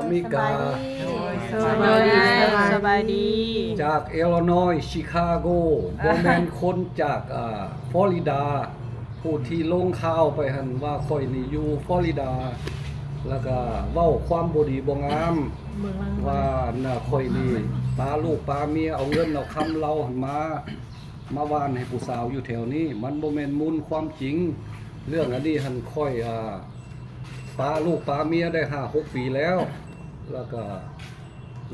ເມກາ ສະບາຍດີ ສະບາຍດີ ສະບາຍດີ ຈາກ Illinois Chicago ບໍ່ແມ່ນຄົນຈາກ ອ່າ Florida ຜູ້ທີ່ລົງຂ່າວໄປຫັ້ນວ່າຂ້ອຍນີ້ຢູ່ Florida ແລ້ວກໍເວົ້າຄວາມບໍ່ດີບໍ່ງາມ ວ່າ ອັນນ່າ ຂ້ອຍນີ້ປາລູກປາເມຍ ເອົາເງິນເອົາຄຳລາວຫັ້ນມາ ມາຫວ່ານໃຫ້ຜູ້ສາວຢູ່ແຖວນີ້ ມັນບໍ່ແມ່ນມູນຄວາມຈິງ. ເລື່ອງອັນນີ້ຫັ້ນ ຂ້ອຍ ອ່າ ປາລູກປາເມຍໄດ້ຫ້າຫົກປີແລ້ວ ແລ້ວກໍ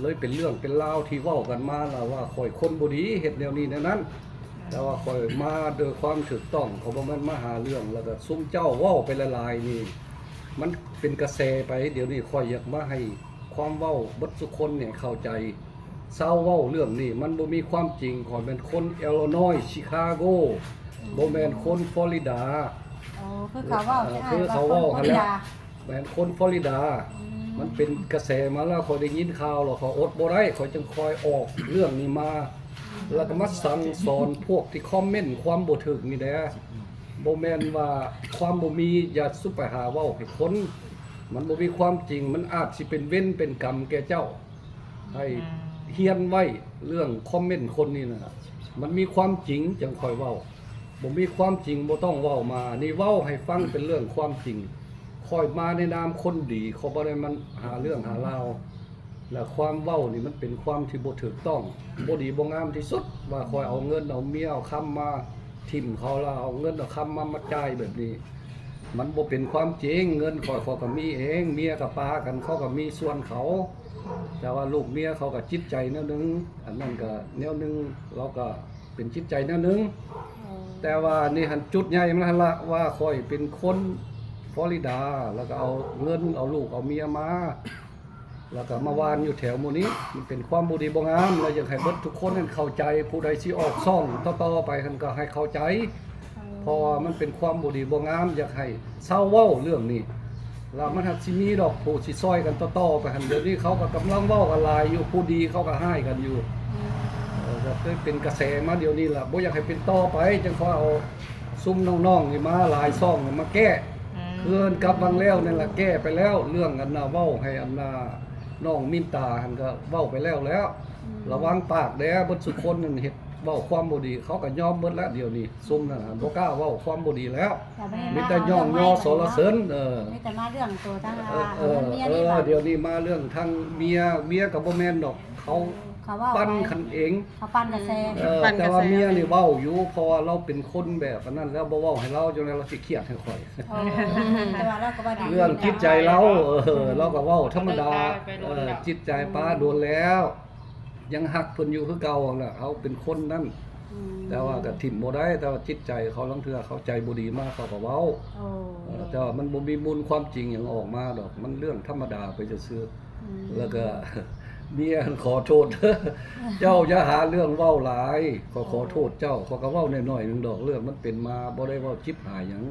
ເລີຍເປັນເລື່ອງເປັນລາວທີ່ເວົ້າກັນມາລະວ່າຂ້ອຍຄົນບໍ່ດີ ເຮັດແນວນີ້ແນວນັ້ນ ແຕ່ວ່າຂ້ອຍມາໂດຍຄວາມຖືກຕ້ອງ ຂ້ອຍບໍ່ແມ່ນມາຫາເລື່ອງ. ແລ້ວກໍຊຸມເຈົ້າເວົ້າໄປຫຼາຍໆນີ້ ມັນເປັນກະແສໄປ. ດຽວນີ້ຂ້ອຍຢາກມາໃຫ້ຄວາມເວົ້າເບິດທຸກຄົນໃຫ້ເຂົ້າໃຈ ເຊົາເວົ້າເລື່ອງນີ້ ມັນບໍ່ມີຄວາມຈິງ. ຂ້ອຍແມ່ນຄົນ Illinois Chicago ບໍ່ແມ່ນຄົນ Florida. ອໍ ຄືເຂົາເວົ້າ ເອີ ຄືເຂົາເວົ້າຫັ້ນແຫຼະ ແມ່ນຄົນ Florida. ມັນເປັນກະແສມາແລ້ວ ຂ້ອຍໄດ້ຍິນຂ່າວແລ້ວ ຂ້ອຍອົດບໍ່ໄດ້ ຂ້ອຍຈຶ່ງຄ່ອຍອອກເລື່ອງນີ້ມາ ແລ້ວກໍມາສັ່ງສອນພວກທີ່ຄອມເມັນຄວາມບໍ່ຖືກນີ້ແຫຼະ. ບໍ່ແມ່ນວ່າຄວາມບໍ່ມີ ຢ່າສຸໄປຫາເວົ້າໃຫ້ຄົນ ມັນບໍ່ມີຄວາມຈິງ. ມັນອາດຊິເປັນເວນເປັນກຳແກ່ເຈົ້າ. ໃຫ້ຮຽນໄວ້ເລື່ອງຄອມເມັນຄົນນີ້ນະ ມັນມີຄວາມຈິງຈັ່ງຄ່ອຍເວົ້າ ບໍ່ມີຄວາມຈິງບໍ່ຕ້ອງເວົ້າມາ. ນີ້ເວົ້າໃຫ້ຟັງເປັນເລື່ອງຄວາມຈິງ. ຂ້ອຍມາໃນນາມຄົນດີ ຂ້ອຍບໍ່ໄດ້ມາຫາເລື່ອງຫາລາວ ແລະ ຄວາມເວົ້ານີ້ມັນເປັນຄວາມທີ່ບໍ່ຖືກຕ້ອງ ບໍ່ດີບໍ່ງາມທີ່ສຸດ ວ່າຂ້ອຍເອົາເງິນເອົາເມຍເອົາຄຳມາຖິ້ມເຂົາ ແລ້ວເອົາເງິນເອົາຄຳມາ ມາຈ່າຍແບບນີ້. ມັນບໍ່ເປັນຄວາມຈິງ. ເງິນຂ້ອຍ ຂ້ອຍກໍມີເອງ ເມຍກໍປາກັນ ເຂົາກໍມີສ່ວນເຂົາ ແຕ່ວ່າລູກເມຍເຂົາກໍຈິດໃຈແນວໜຶ່ງ ອັນນັ້ນກໍແນວໜຶ່ງ ລາວກໍເປັນຈິດໃຈແນວໜຶ່ງ. ແຕ່ວ່ານີ້ຫັ້ນ ຈຸດໃຫຍ່ມັນຫັ້ນລະ ວ່າຂ້ອຍເປັນຄົນ Florida ແລ້ວກໍເອົາເງິນເອົາລູກເອົາເມຍມາ ແລ້ວກໍມາຫວ່ານຢູ່ແຖວໝູ່ນີ້ ມັນເປັນຄວາມບໍ່ດີບໍ່ງາມ ແລ້ວຢາກໃຫ້ເບິດທຸກຄົນນັ້ນເຂົ້າໃຈ. ຜູ້ໃດຊິອອກຊ່ອງຕໍ່ໆໄປຫັ້ນກໍໃຫ້ເຂົ້າໃຈ ເພາະວ່າມັນເປັນຄວາມບໍ່ດີບໍ່ງາມ. ຢາກໃຫ້ເຊົາເວົ້າເລື່ອງນີ້ ແລ້ວມັນຫາກຊິມີດອກຜູ້ຊິຊ່ອຍກັນຕໍ່ໆໄປຫັ້ນ. ດຽວນີ້ເຂົາກໍກຳລັງເວົ້າກັນຫຼາຍຢູ່ ຜູ້ດີເຂົາກໍຮ້າຍກັນຢູ່. ເອີ ກໍເຄີຍເປັນກະແສມາດຽວນີ້ລະ ບໍ່ຢາກໃຫ້ເປັນຕໍ່ໄປ ຈັ່ງຄ່ອຍເອົາຊຸມນ້ອງໆນີ້ມາ ຫຼາຍຊ່ອງນີ້ມາແກ້. ຄືກັບວັງແລ້ວນັ້ນລະ ແກ້ໄປແລ້ວ ເລື່ອງອັນນ່າ ເວົ້າໃຫ້ອັນນ່າ ນ້ອງມິນຕາຫັ້ນກໍເວົ້າໄປແລ້ວແລ້ວ. ລະວັງປາກແດ່ ເບິດຊຸຄົນນັ້ນເຮັດເວົ້າຄວາມບໍ່ດີ ເຂົາກໍຍອມເບິດແລ້ວ. ດຽວນີ້ຊຸມນັ້ນຫັ້ນບໍ່ກ້າເວົ້າຄວາມບໍ່ດີແລ້ວ ມີແຕ່ຍ້ອງຍໍສັນລະເສີນ. ເອີ ມີແຕ່ມາເລື່ອງໂຕທາງ ເອີ ເອີ ດຽວນີ້ມາເລື່ອງທາງເມຍ ເມຍກໍບໍ່ແມ່ນດອກ ເຂົາ ເຂົາເວົ້າປັ່ນກັນເອງ ເຂົາປັ່ນກະແສ. ເອີ ແຕ່ວ່າເມຍນີ້ເວົ້າຢູ່ ເພາະວ່າລາວເປັນຄົນແບບອັນນັ້ນແລ້ວ ບໍ່ເວົ້າໃຫ້ລາວ ຈັ່ງໃດລາວຊິຄຽດໃຫ້ຂ້ອຍ. ເລື່ອງຈິດໃຈລາວ ເອີ ລາວກໍເວົ້າທຳມະດາ. ເອີ ຈິດໃຈປ້າໂດນແລ້ວ ຍັງຮັກເພິ່ນຢູ່ຄືເກົ່າຫັ້ນແຫຼະ ເຮົາເປັນຄົນນັ້ນ. ແຕ່ວ່າກໍຖິ້ມບໍ່ໄດ້ ແຕ່ວ່າຈິດໃຈເຂົາ ລາງເທື່ອເຂົາໃຈບໍ່ດີມາ ເຂົາກໍເວົ້າ. ເອີ ແຕ່ວ່າມັນບໍ່ມີມູນຄວາມຈິງຫຍັງອອກມາດອກ ມັນເລື່ອງທຳມະດາໄປຊື່ໆ. ແລ້ວກໍເມຍຂໍໂທດ ເຈົ້າຢ່າຫາເລື່ອງເວົ້າຫຼາຍ ຂໍ ຂໍໂທດເຈົ້າ ຂ້ອຍກໍເວົ້າໜ້ອຍໆໜຶ່ງດອກ ເລື່ອງມັນເປັນມາ ບໍ່ໄດ້ເວົ້າຈິບຫາຍຫຍັງ.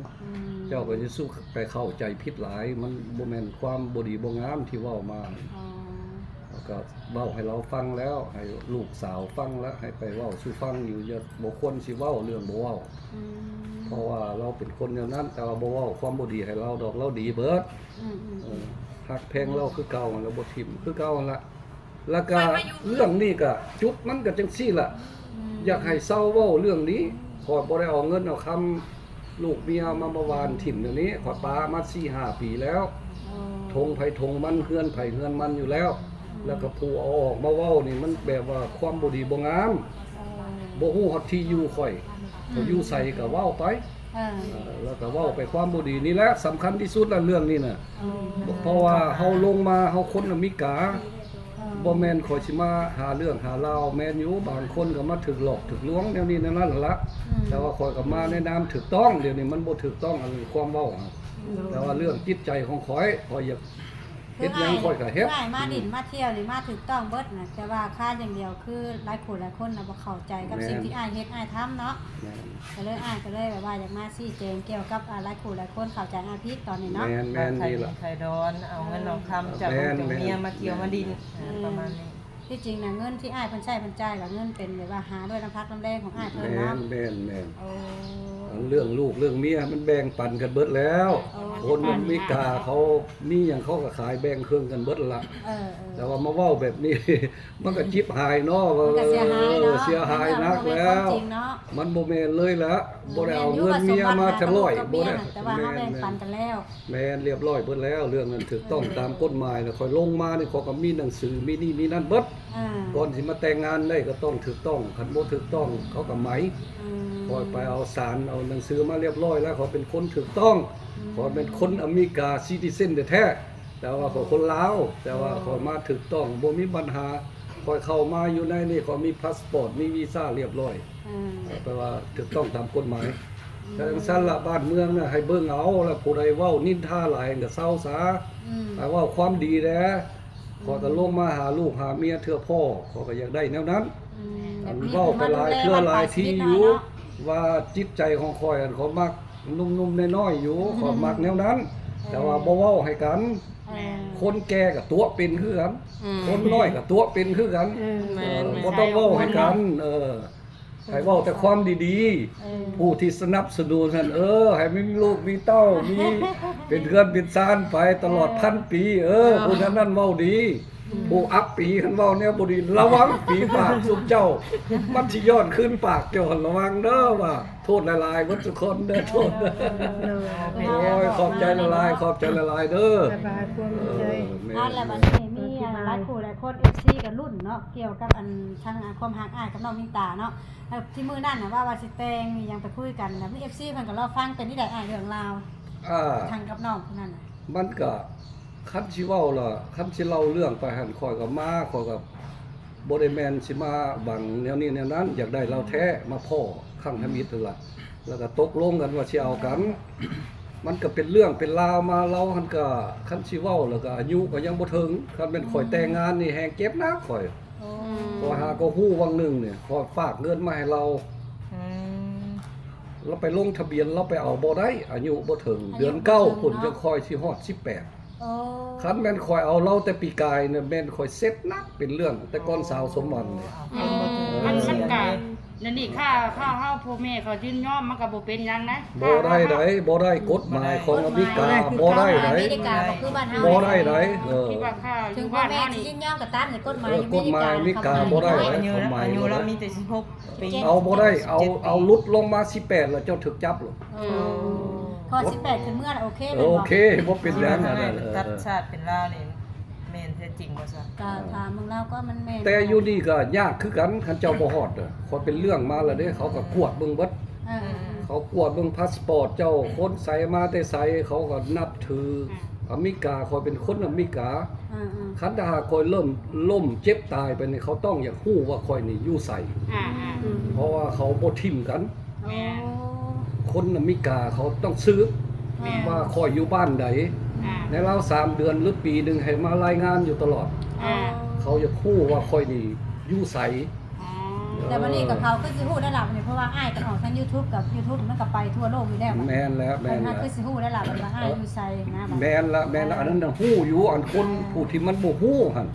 ເຈົ້າກໍຢ່າສຸໄປເຂົ້າໃຈຜິດຫຼາຍ ມັນບໍ່ແມ່ນຄວາມບໍ່ດີບໍ່ງາມທີ່ເວົ້າມາ. ເຮົາກໍເວົ້າໃຫ້ລາວຟັງແລ້ວ ໃຫ້ລູກສາວຟັງແລ້ວ ໃຫ້ໄປເວົ້າສູ່ຟັງຢູ່ ຢ່າ ບໍ່ຄວນຊິເວົ້າເລື່ອງບໍ່ເວົ້າ. ເພາະວ່າລາວເປັນຄົນແນວນັ້ນ ແຕ່ວ່າບໍ່ເວົ້າຄວາມບໍ່ດີໃຫ້ລາວດອກ ລາວດີເບິດ. ເອີ ຮັກແພງລາວຄືເກົ່າ ລາວບໍ່ຖິ້ມຄືເກົ່າຫັ້ນລະ. ແລ້ວກະເລື່ອງນີ້ກະຈຸດມັນກະຈັ່ງຊີ້ລະ ຢາກໃຫ້ເຊົາເວົ້າເລື່ອງນີ້. ຂ້ອຍບໍ່ໄດ້ເອົາເງິນເອົາຄຳລູກເມຍມາ ມາຫວ່ານຖິ້ມແນວນີ້ ຂ້ອຍປາມາສີ່ຫ້າປີແລ້ວ. ຖົງໃຜຖົງມັນ ເຮືອນໃຜເຮືອນມັນຢູ່ແລ້ວ. ແລ້ວກະຜູ້ເອົາອອກມາເວົ້ານີ້ ມັນແບບວ່າຄວາມບໍ່ດີບໍ່ງາມ ບໍ່ຮູ້ຮອດທີ່ຢູ່ຂ້ອຍ ຂ້ອຍຢູ່ໃສກະເວົ້າໄປ. ເອີ ແລ້ວກະເວົ້າໄປຄວາມບໍ່ດີນີ້ແຫຼະ ສຳຄັນທີ່ສຸດລະເລື່ອງນີ້ນະ. ເພາະວ່າເຮົາລົງມາ ເຮົາຄົນອາເມລິກາ ບໍ່ແມ່ນຂ້ອຍຊິມາຫາເລື່ອງຫາລາວ. ແມ່ນຢູ່ ບາງຄົນກໍມາຖືກຫຼອກຖືກລວງແນວນີ້ແນວນັ້ນລະ ແຕ່ວ່າຂ້ອຍກໍມາໃນນາມຖືກຕ້ອງ. ດຽວນີ້ມັນບໍ່ຖືກຕ້ອງ ອັນຄວາມເວົ້າ ແຕ່ວ່າເລື່ອງຈິດໃຈຂອງຂ້ອຍ ຂ້ອຍຢາກເຮັດຫຍັງຂ້ອຍກໍເຮັດ. ຄືອ້າຍມາດິນມາທ່ຽວນີ້ມາຖືກຕ້ອງເບິດນະ ແຕ່ວ່າຄາດຢ່າງດຽວ ຄືຫຼາຍຜູ້ຫຼາຍຄົນນະບໍ່ເຂົ້າໃຈກັບສິ່ງທີ່ອ້າຍເຮັດອ້າຍທຳເນາະ. ກໍເລີຍ ອ້າຍກໍເລີຍແບບວ່າຢາກມາຊີ້ແຈງກ່ຽວກັບ ອ່າ ຫຼາຍຜູ້ຫຼາຍຄົນເຂົ້າໃຈອ້າຍຜິດຕອນນີ້ເນາະ. ແມ່ນໆ ນີ້ລະ ໄຂ່ດອນ ເອົາເງິນເອົາຄຳຈາກລູກຈາກເມຍມາທ່ຽວມາດິນ ປະມານນີ້. ທີ່ຈິງນະ ເງິນທີ່ອ້າຍເພິ່ນໃຊ້ເພິ່ນຈ່າຍ ວ່າເງິນເປັນແບບວ່າຫາດ້ວຍນ້ຳພັກນ້ຳແຮງຂອງອ້າຍເພິ່ນເນາະ. ແມ່ນໆ ໂອ້ ເລື່ອງລູກເລື່ອງເມຍມັນແບ່ງປັນກັນເບິດແລ້ວ. ໂອ້ ຄົນອາເມລິກາເຂົາມີຫຍັງເຂົາກໍຂາຍແບ່ງເຄິ່ງກັນເບິດລະ. ເອີໆ ແຕ່ວ່າມາເວົ້າແບບນີ້ ມັນກໍຈິບຫາຍເນາະ ມັນກໍເສຍຫາຍເນາະ ເສຍຫາຍໜັກແລ້ວ. ມັນບໍ່ແມ່ນເລີຍລະ ບໍ່ໄດ້ເອົາເງິນເມຍມາຈະຮ້ອຍ ບໍ່ໄດ້ ແຕ່ວ່າເຮົາແບ່ງປັນກັນແລ້ວ. ແມ່ນ ລຽບຮ້ອຍເບິດແລ້ວ ເລື່ອງນັ້ນຖືກຕ້ອງຕາມກົດໝາຍ. ແລ້ວຂ້ອຍລົງມານີ້ ຂ້ອຍກໍມີໜັງສື ມີນີ້ມີນັ້ນເບິດ. ອ່າ ກ່ອນຊິມາແຕ່ງງານໄດ້ກໍຕ້ອງຖືກຕ້ອງ ຄັນບໍ່ຖືກຕ້ອງເຂົາກໍໄໝ. ອືມ ຂ້ອຍໄປເອົາສານ ເອົາໜັງສືມາລຽບຮ້ອຍແລ້ວ ຂ້ອຍເປັນຄົນຖືກຕ້ອງ. ອືມ ຂ້ອຍເປັນຄົນອາເມລິກາ citizen ແທ້ໆ ແຕ່ວ່າຂ້ອຍຄົນລາວ ແຕ່ວ່າຂ້ອຍມາຖືກຕ້ອງ ບໍ່ມີບັນຫາ. ຂ້ອຍເຂົ້າມາຢູ່ໃນນີ້ ຂ້ອຍມີພາສປອດ ມີວີຊາລຽບຮ້ອຍ. ອືມ ແປວ່າຖືກຕ້ອງຕາມກົດໝາຍ. ອືມ ແຕ່ຈັ່ງຊັ້ນລະ ບ້ານເມືອງນະໃຫ້ເບິ່ງເອົາ ລະຜູ້ໃດເວົ້ານິນທາຫຼາຍກໍເຊົາຊາ. ອືມ ໃຫ້ເວົ້າຄວາມດີແດ່. ອືມ ຂ້ອຍກໍລົງມາຫາລູກຫາເມຍເທື່ອພໍ ຂ້ອຍກໍຢາກໄດ້ແນວນັ້ນ. ອືມ ອັນເວົ້າໄປຫຼາຍເທື່ອຫຼາຍທີຢູ່ ວ່າຈິດໃຈຂອງຂ້ອຍ ອັນຂ້ອຍມັກໜຸ່ມໆນ້ອຍໆຢູ່ ຂ້ອຍມັກແນວນັ້ນ. ເອີ ແຕ່ວ່າບໍ່ເວົ້າໃຫ້ກັນ. ເອີ ຄົນແກ່ກໍຕົວະເປັນຄືກັນ. ອືມ ຄົນນ້ອຍກໍຕົວະເປັນຄືກັນ. ອືມ ແມ່ນໆ ບໍ່ຕ້ອງເວົ້າໃຫ້ກັນ. ເອີ ໃຫ້ເວົ້າແຕ່ຄວາມດີໆ. ເອີ ຜູ້ທີ່ສະໜັບສະໜູນຫັ້ນ ເອີ ໃຫ້ມີລູກມີເຕົ້າ ມີເປັນເຮືອນເປັນຊານໄປຕະຫຼອດ ເອີ ພັນປີ. ເອີ ເອີ ຜູ້ນັ້ນນັ້ນເວົ້າດີ. ອືມ ຜູ້ອັບປີຫັ້ນເວົ້າແນວບໍ່ດີ ລະວັງປີປາກຊຸມເຈົ້າ ມັນຊິຍ້ອນຄືນປາກເຈົ້າຫັ້ນ. ລະວັງເດີວ່າ ໂທດຫຼາຍໆເບິດທຸກຄົນເດີ ໂທດ. ໂອ້ຍ ຂອບໃຈຫຼາຍໆ ຂອບໃຈຫຼາຍໆເດີ. ສະບາຍ ພວມໃຈ. ເອີ ແມ່ນ ອັນ ແລ້ວບັດນີ້ມີຫຼາຍຄູ່ຫຼາຍຄົນ ເອັຟຊີ ກໍລຸ້ນເນາະ ກ່ຽວກັບອັນ ທາງ ອາ ຄວາມຮັກອ້າຍກັບນ້ອງມິນຕາເນາະ. ແລ້ວທີ່ມື້ນັ້ນນະ ວ່າ ວ່າຊິແຕ່ງອີ່ຫຍັງໄປຄຸຍກັນ ແລ້ວມີ ເອັຟຊີ ເພິ່ນກໍລໍຟັງ. ເປັນຈັ່ງໃດອ້າຍ ເລື່ອງລາວ ອ່າ ທາງກັບນ້ອງຜູ້ນັ້ນນະ? ມັນກະ ຄັນຊິເວົ້າລະ ຄັນຊິເລົ່າເລື່ອງໄປຫັ້ນ ຂ້ອຍກໍມາ ຂ້ອຍກໍບໍ່ໄດ້ແມ່ນຊິມາຫວັງແນວນີ້ແນວນັ້ນ ຢາກໄດ້ລາວແທ້ ມາພໍ້ຄັ້ງທຳອິດຫັ້ນລະ ແລ້ວກໍຕົກລົງກັນວ່າຊິເອົາກັນ. ມັນກໍເປັນເລື່ອງເປັນລາວມາ ລາວຫັ້ນກໍ ຄັນຊິເວົ້າແລ້ວກໍອາຍຸກໍຍັງບໍ່ເຖິງ. ຄັນແມ່ນຂ້ອຍແຕ່ງງານນີ້ແຮ່ງເຈັບໜັກຂ້ອຍ. ໂອ້ ຂ້ອຍຫາກໍຮູ້ຫວ່າງໜຶ່ງນີ້ ຂ້ອຍຝາກເງິນມາໃຫ້ລາວ. ອືມ ລາວໄປລົງທະບຽນ ລາວໄປເອົາບໍ່ໄດ້ ອາຍຸບໍ່ເຖິງ. ອາຍຸບໍ່ເຖິງ ເດືອນເກົ້າພຸ້ນ ເນາະ ຈັ່ງຄ່ອຍຊິຮອດສິບແປດ. ໂອ້ ຄັນແມ່ນຂ້ອຍເອົາລາວແຕ່ປີກາຍນະ ແມ່ນຂ້ອຍເສັດໜັກເປັນເລື່ອງ ແຕ່ກ່ອນສາວສົມຫວັງນີ້. ອືມ ມັນ ມັນກະ ແນວນີ້ ຖ້າ ຖ້າເຮົາ ພໍ່ແມ່ເຂົາຍິນຍອມ ມັນກໍບໍ່ເປັນຫຍັງນະ. ບໍ່ໄດ້ໃດ ບໍ່ໄດ້ ກົດໝາຍຂອງອາເມລິກາບໍ່ໄດ້ໃດ. ອາເມລິກາບໍ່ຄືບ້ານເຮົາ ບໍ່ໄດ້ໃດ. ເອີ ເຖິງພໍ່ແມ່ຊິຍິນຍອມກໍຕາມ ກົດໝາຍ ເອີ ກົດໝາຍອາເມລິກາບໍ່ໄດ້ໃດ. ອາຍຸ ອາຍຸລາວມີແຕ່ສິບຫົກປີ ເອົາບໍ່ໄດ້. ເອົາ ເອົາຫຼຸດລົງມາສິບແປດແລ້ວເຈົ້າຖືກຈັບໂລດ. ໂອ້ ພໍສິບແປດຂຶ້ນເມືອນະ ໂອເຄ ໂອເຄ ບໍ່ເປັນຫຍັງ. ເອີ ເອີ ຕັດຊາດເປັນລາວນີ້ ແມ່ນແທ້ຈິງບໍ່ຊະ? ກະຖາມເບິ່ງລາວກໍມັນແມ່ນ. ແຕ່ຢູ່ນີ້ກໍຍາກຄືກັນ ຄັນເຈົ້າບໍ່ຮອດເດີ. ຂ້ອຍເປັນເລື່ອງມາແລ້ວເດ້ ເຂົາກໍກວດເບິ່ງເບິດ. ເອີ ເຂົາກວດເບິ່ງພາສປອດເຈົ້າ ຄົນໃສ ມາແຕ່ໃສ ເຂົາກໍນັບຖື. ອາເມລິກາ ຂ້ອຍເປັນຄົນອາເມລິກາ. ເອີ ຄັນຖ້າຫາກຂ້ອຍລົ້ມ ລົ້ມເຈັບຕາຍໄປນີ້ ເຂົາຕ້ອງຢາກຮູ້ວ່າຂ້ອຍນີ້ຢູ່ໃສ. ເອີ ເພາະວ່າເຂົາບໍ່ຖິ້ມກັນ. ແມ່ນ ໂອ້ ຄົນອາເມລິກາເຂົາຕ້ອງສືບ ແມ່ນ ວ່າຂ້ອຍຢູ່ບ້ານໃດ. ອ່າ ໃນລາວສາມເດືອນ ຫຼື ປີໜຶ່ງໃຫ້ມາລາຍງານຢູ່ຕະຫຼອດ. ອ່າ ເຂົາຢາກຮູ້ວ່າຂ້ອຍນີ້ຢູ່ໃສ. ອໍ ແຕ່ບັດນີ້ກໍເຂົາຄືຊິຮູ້ແລ້ວລະບັດນີ້ ເພາະວ່າອ້າຍກໍອອກທາງຢູທູບ ກັບຢູທູບມັນກໍໄປທົ່ວໂລກຢູ່ແລ້ວ. ແມ່ນແລ້ວ ແມ່ນແລ້ວ ເພິ່ນກໍຄືຊິຮູ້ແລ້ວລະວ່າອ້າຍຢູ່ໃສນະ. ແມ່ນລະ ແມ່ນລະ ອັນນັ້ນນະຮູ້ຢູ່ ອັນຄົນຜູ້ທີ່ມັນບໍ່ຮູ້ຫັ້ນ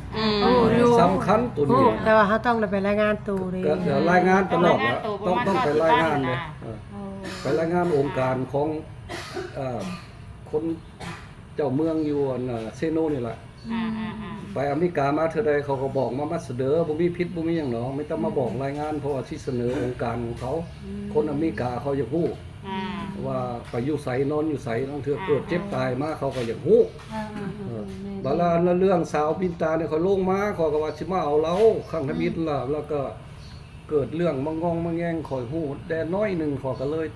ອືມ ສຳຄັນໂຕນີ້. ຮູ້ ແຕ່ວ່າເຮົາຕ້ອງໄດ້ໄປລາຍງານໂຕເດ້ ກໍລາຍງານຕະຫຼອດລະ ຕ້ອງ ຕ້ອງໄປລາຍງານເດ້. ເອີ ໄປລາຍງານອົງການຂອງ ເອີ ຄົນເຈົ້າເມືອງຢູ່ອັນ ເຊໂນນີ້ລະ. ອ່າໆໆ ໄປອາເມລິກາມາເທື່ອໃດ ເຂົາກໍບອກມາ ມາສະເໜີ ບໍ່ມີຜິດບໍ່ມີຫຍັງດອກ ມີແຕ່ມາບອກ ອືມ ລາຍງານ ເພາະວ່າຊິສະເໜີອົງການຂອງເຂົາ. ອືມ ຄົນອາເມລິກາເຂົາຢາກຮູ້ ອ່າ ວ່າໄປຢູ່ໃສ ນອນຢູ່ໃສ ລາງເທື່ອ ອ່າ ເກີດເຈັບຕາຍມາ ເຂົາກໍຢາກຮູ້. ອ່າໆໆ ເອີ ແມ່ນໆ ບາດລະເລື່ອງສາວບິນຕານີ້ ຂ້ອຍລົງມາ ຂ້ອຍກໍວ່າຊິມາເອົາລາວຄັ້ງທຳອິດລະ ອືມ ແລ້ວກໍເກີດເລື່ອງມາງອງມາແງງ ຂ້ອຍຮູ້ແດ່ໜ້ອຍໜຶ່ງ ຂ້ອຍກໍເລີຍ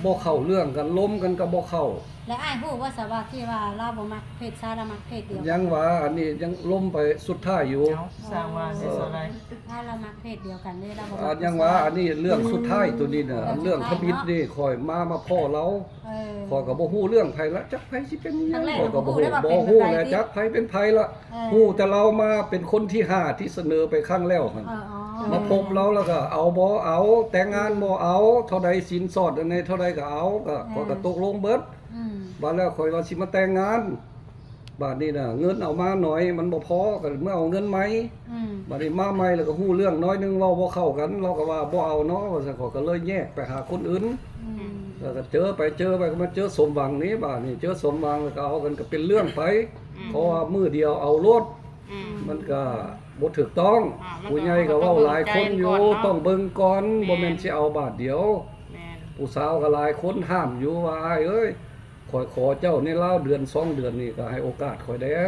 ບໍ່ເຂົ້າເລື່ອງກັນ ລົມກັນກໍບໍ່ເຂົ້າ. ແລະ ອ້າຍຮູ້ບໍ່ຊະວ່າທີ່ວ່າລາວບໍ່ມັກເພດຊາຍ ລາວມັກເພດດຽວ? ຍັງວ່າ ອັນນີ້ຍັງລົມໄປສຸດທ້າຍຢູ່. ເອົາ ສ້າງວ່າແທ້ ເອີ ສ່ວນຫຼາຍ ລາວມັກເພດດຽວກັນເດ້ ລາວບໍ່ມັກ. ຍັງວ່າ ອັນນີ້ເລື່ອງສຸດທ້າຍໂຕນີ້ນະ ເລື່ອງທຳອິດນີ້ ຂ້ອຍມາ ມາພໍ້ລາວ ເອີ ຂ້ອຍກໍບໍ່ຮູ້ເລື່ອງໃຜລະ ຈັກໃຜຊິເປັນຫຍັງ ຂ້ອຍກໍບໍ່ຮູ້ ບໍ່ຮູ້ແຫຼະ ຈັກໃຜເປັນໃຜລະ. ເອີ ຮູ້ແຕ່ລາວມາເປັນຄົນທີຫ້າທີ່ສະເໜີໄປຄັ້ງແລ້ວຫັ້ນ. ເອີ ມາພົບລາວແລ້ວກໍເອົາບໍ່ເອົາ ແຕ່ງງານບໍ່ເອົາ ເທົ່າໃດສິນສອດອັນໃດເທົ່າໃດກໍເອົາ ກໍ ເອີ ຂ້ອຍກໍຕົກລົງເບິດ. ອືມ ບາດແລ້ວຂ້ອຍວ່າຊິມາແຕ່ງງານ ເ ບາດນີ້ນະ ເງິນເອົາມາໜ້ອຍ ມັນບໍ່ພໍ ກໍເມືອເອົາເງິນໃໝ່. ອືມ ບາດນີ້ມາໃໝ່ແລ້ວກໍຮູ້ເລື່ອງໜ້ອຍໜຶ່ງ ເວົ້າບໍ່ເຂົ້າກັນ ລາວກໍວ່າບໍ່ເອົາເນາະ ວ່າຊັ້ນ ຂ້ອຍກໍເລີຍແຍກໄປຫາຄົນອື່ນ. ອືມ ແລ້ວກໍເຈີໄປເຈີໄປ ກໍມາເຈີສົມຫວັງນີ້ ບາດນີ້ເຈີສົມຫວັງ ແລ້ວກໍເອົາກັນ ກໍເປັນເລື່ອງໄປ. ອືມ ເພາະວ່າມື້ດຽວເອົາໂລດ ອືມ ມັນກໍບໍ່ຖືກຕ້ອງ. ອາ ຜູ້ໃຫຍ່ກໍເວົ້າຫຼາຍຄົນຢູ່ ຕ້ອງເບິ່ງກ່ອນ ແມ່ນ ບໍ່ແມ່ນຊິເອົາບາດດຽວ. ແມ່ນ ຜູ້ສາວກໍຫຼາຍຄົນຫ້າມຢູ່ວ່າ ອ້າຍເອີຍ ຂ້ອຍຂໍເຈົ້າໃນລາວເດືອນສອງເດືອນນີ້ ກໍໃຫ້ໂອກາດຂ້ອຍແດ່. ອາ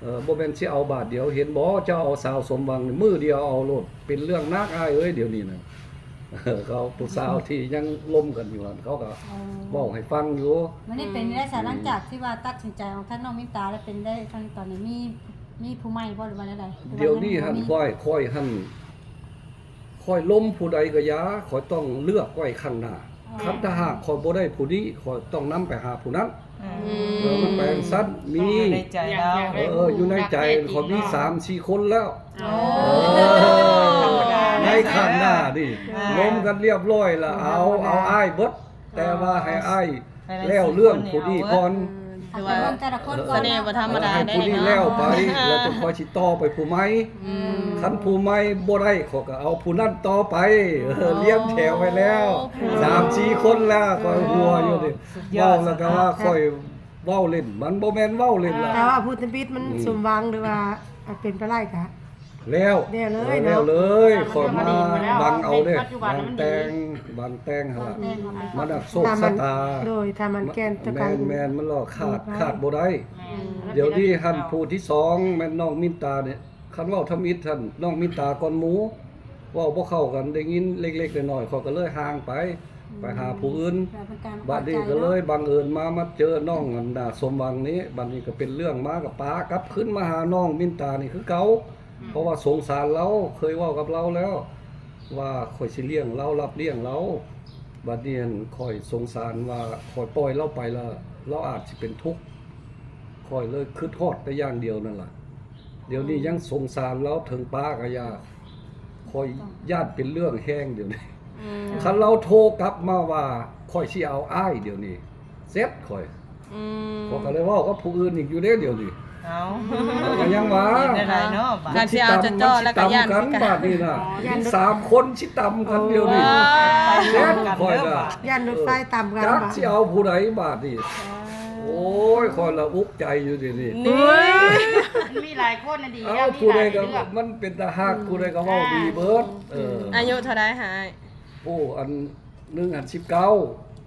ເອີ ບໍ່ແມ່ນຊິເອົາບາດດຽວ ເຫັນບໍ່ ເຈົ້າເອົາສາວສົມຫວັງນີ້ ມື້ດຽວເອົາໂລດ ເປັນເລື່ອງໜັກ ອ້າຍເອີຍ ດຽວນີ້ນະ. ເຂົາ ຜູ້ສາວທີ່ຍັງລົມກັນຢູ່ຫັ້ນ ເຂົາກໍ ອໍ ເວົ້າໃຫ້ຟັງຢູ່. ມັນນີ້ເປັນໄດ້ສາ ອືມ ຫຼັງຈາກທີ່ວ່າຕັດສິນໃຈອອກທາງນ້ອງມິນຕາແລ້ວ ເປັນໄດ້ທາງຕອນນີ້ ມີ ມີຜູ້ໃໝ່ບໍ່ ຫຼືວ່າແນວໃດ? ດຽວນີ້ຫັ້ນ ຂ້ອຍ ຂ້ອຍຫັ້ນ ຂ້ອຍລົມຜູ້ໃດກໍຢ່າ ຂ້ອຍຕ້ອງເລືອກໄວ້ຂ້າງໜ້າ. ອໍ ຄັນຖ້າຫາກຂ້ອຍບໍ່ໄດ້ຜູ້ນີ້ ຂ້ອຍຕ້ອງນຳໄປຫາຜູ້ນັ້ນ. ອືມ ເອີ ມັນໄປຈັ່ງຊັ້ນ ມີ ຕ້ອງຢູ່ໃນໃຈລາວ. ເອີ ຢູ່ໃນໃຈຂ້ອຍມີສາມສີ່ຄົນແລ້ວ. ອໍ ເອີ ໃນຂ້າງໜ້ານີ້ ອ່າ ລົມກັນລຽບຮ້ອຍລະ ເອົາ ເອົາອ້າຍເບິດ ແຕ່ວ່າໃຫ້ອ້າຍແລ້ວເລື່ອງຜູ້ນີ້ກ່ອນ. ອືມ ເອີ ເບິ່ງແຕ່ລະຄົນກ່ອນ ສະເໜ່ບໍ່ທຳມະດາ ໃຫ້ຜູ້ນີ້ແລ້ວໄປ ແລ້ວຈັ່ງຄ່ອຍຊິຕໍ່ໄປຜູ້ໃໝ່. ອືມ ຄັນຜູ້ໃໝ່ບໍ່ໄດ້ ຂ້ອຍກໍເອົາຜູ້ນັ້ນຕໍ່ໄປ. ອໍ ລຽງແຖວໄວ້ແລ້ວ ໂອ້ ສາມສີ່ຄົນແລ້ວ ຂ້ອຍຫົວຢູ່ນີ້. ສຸດຍອດ ເວົ້າແລ້ວກໍວ່າຂ້ອຍເວົ້າຫຼິ້ນ ມັນບໍ່ແມ່ນເວົ້າຫຼິ້ນລະ. ແຕ່ວ່າຜູ້ທຳອິດມັນ ອືມ ສົມຫວັງ ຫຼືວ່າເປັນໄປໄດ້ກະ ແລ້ວ ແລ້ວເລີຍ ແລ້ວເລີຍ ເນາະ ຂ້ອຍມາບັງເອົາເດ້ ບັງແຕ່ງ ບັງແຕ່ງຫັ້ນລະ ມັນໂຊກຊະຕາ. ໂດຍ ຖ້າມັນແກ່ນຕະກັນ ແມ່ນໆ ມັນລະຂາດ ຂາດບໍ່ໄດ້. ແມ່ນ ດຽວນີ້ຫັ້ນ ຜູ້ທີສອງແມ່ນນ້ອງມິນຕານີ້ ຄັນເວົ້າທຳອິດຫັ້ນ ນ້ອງມິນຕາກ່ອນໝູ່ ເວົ້າບໍ່ເຂົ້າກັນ ໄດ້ຍິນເລັກໆ ນ້ອຍໆ ຂ້ອຍກໍເລີຍຫ່າງໄປ ອືມ ໄປຫາຜູ້ອື່ນ. ແລ້ວເປັນການ ບາດນີ້ກໍເລີຍບັງເອີນມາ ມາເຈີນ້ອງອັນນ່າ ສົມຫວັງນີ້ ບາດນີ້ກໍເປັນເລື່ອງມາ ກໍປາກັບຄືນມາຫານ້ອງມິນຕານີ້ຄືເກົ່າ. ອືມ ເພາະວ່າສົງສານລາວ ເຄີຍເວົ້າກັບລາວແລ້ວວ່າຂ້ອຍຊິລ້ຽງລາວ ຮັບລ້ຽງລາວ. ບາດນີ້ຫັ້ນ ຂ້ອຍສົງສານວ່າຂ້ອຍປ່ອຍລາວໄປລະ ລາວອາດຊິເປັນທຸກ ຂ້ອຍເລີຍຄຶດຮອດແຕ່ຢ່າງດຽວນັ້ນລະ. ດຽວນີ້ຍັງສົງສານລາວ ເຖິງປ້າກໍຢ່າ ຂ້ອຍຢ້ານເປັນເລື່ອງແຮງດຽວນີ້. ອືມ ຄັນລາວໂທກັບມາວ່າຂ້ອຍຊິເອົາອ້າຍ ດຽວນີ້ເສັດຂ້ອຍ. ອືມ ຂ້ອຍກໍເລີຍເວົ້າກັບຜູ້ອື່ນອີກຢູ່ເດ້ ດຽວນີ້. ເອົ້າ ກໍຍັງວ່າ ເຮັດແນວໃດເນາະ ບາດ ຄັນຊິເອົາເຈາະໆ ແລ້ວກໍຢ້ານຄືກັນ ບາດນີ້ນະ ມີສາມຄົນຊິຕຳກັນ ໂອ້ ດຽວນີ້. ໂອ້ ເສັດຂ້ອຍນະ ຢ້ານລົດໄຟຕຳກັນ ຈັກຊິເອົາຜູ້ໃດບາດນີ້. ໂອ້ຍ ຂ້ອຍລະອຸກໃຈຢູ່ດຽວນີ້. ນີ້ ມັນມີຫຼາຍຄົນນະ ດີ ເອົາ ແລ້ວມີຫຼາຍໃຫ້ເລືອກ ຜູ້ໃດກໍມັນເປັນຕາຮັກ ອືມ ຜູ້ໃດກໍເວົ້າດີເບິດ. ອ່າ ເອີ ອືມ ອາຍຸເທົ່າໃດຫາຍ? ໂອ້ ອັນໜຶ່ງຫັ້ນສິບເກົ້າ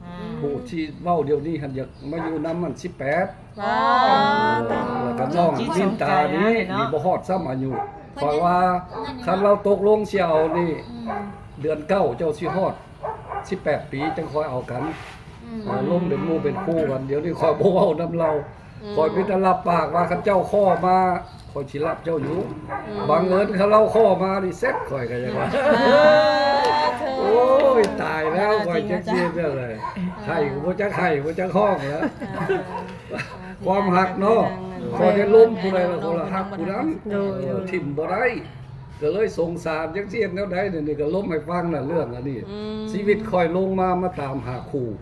ອືມ ຜູ້ທີ່ເວົ້າດຽວນີ້ຫັ້ນຢາກມາຢູ່ນຳຫັ້ນສິບແປດ. ວ້າ ເອີ ແລ້ວກໍນ້ອງມິນຕານີ້ ນີ້ບໍ່ຮອດຊ້ຳອາຍຸ. ຂ້ອຍວ່າຄັນລາວຕົກລົງຊິເອົານີ້ ອືມ ເດືອນເກົ້າເຈົ້າຊິຮອດ ສິບແປດປີຈັ່ງຄ່ອຍເອົາກັນ. ອືມ ເອີ ລົມເປັນໝູ່ເປັນຄູ່ກັນ. ດຽວນີ້ຂ້ອຍບໍ່ເວົ້ານຳລາວ. ອືມ ຂ້ອຍມີແຕ່ຮັບປາກວ່າ ຄັນເຈົ້າຂໍມາ ຂ້ອຍຊິຮັບເຈົ້າຢູ່. ອືມ ບັງເອີນຄັນລາວຂໍມານີ້ ເສັດຂ້ອຍກໍຍັງວ່າ. ສາທຸ ໂອ້ຍ ຕາຍແລ້ວ ຂ້ອຍຈັກຊິເຮັດແນວໃດ. ເອີ ໄຫ້ກໍບໍ່ຈັກໄຫ້ ບໍ່ຈັກຮ້ອງແລ້ວ. ເອີ ຄວາມຮັກເນາະ ເອີ ຂ້ອຍໄດ້ລົມຜູ້ໃດລະ ຂ້ອຍລະຮັກຜູ້ນັ້ນ. ໂດຍ ເອີ ໂດຍ ຖິ້ມບໍ່ໄດ້. ກໍເລີຍສົງສານ ຈັກຊິເຮັດແນວໃດ. ດຽວນີ້ກໍລົມໃຫ້ຟັງນະ ເລື່ອງອັນນີ້. ອືມ ຊີວິດຂ້ອຍລົງມາ ມາຕາມຫາຄູ່. ອືມ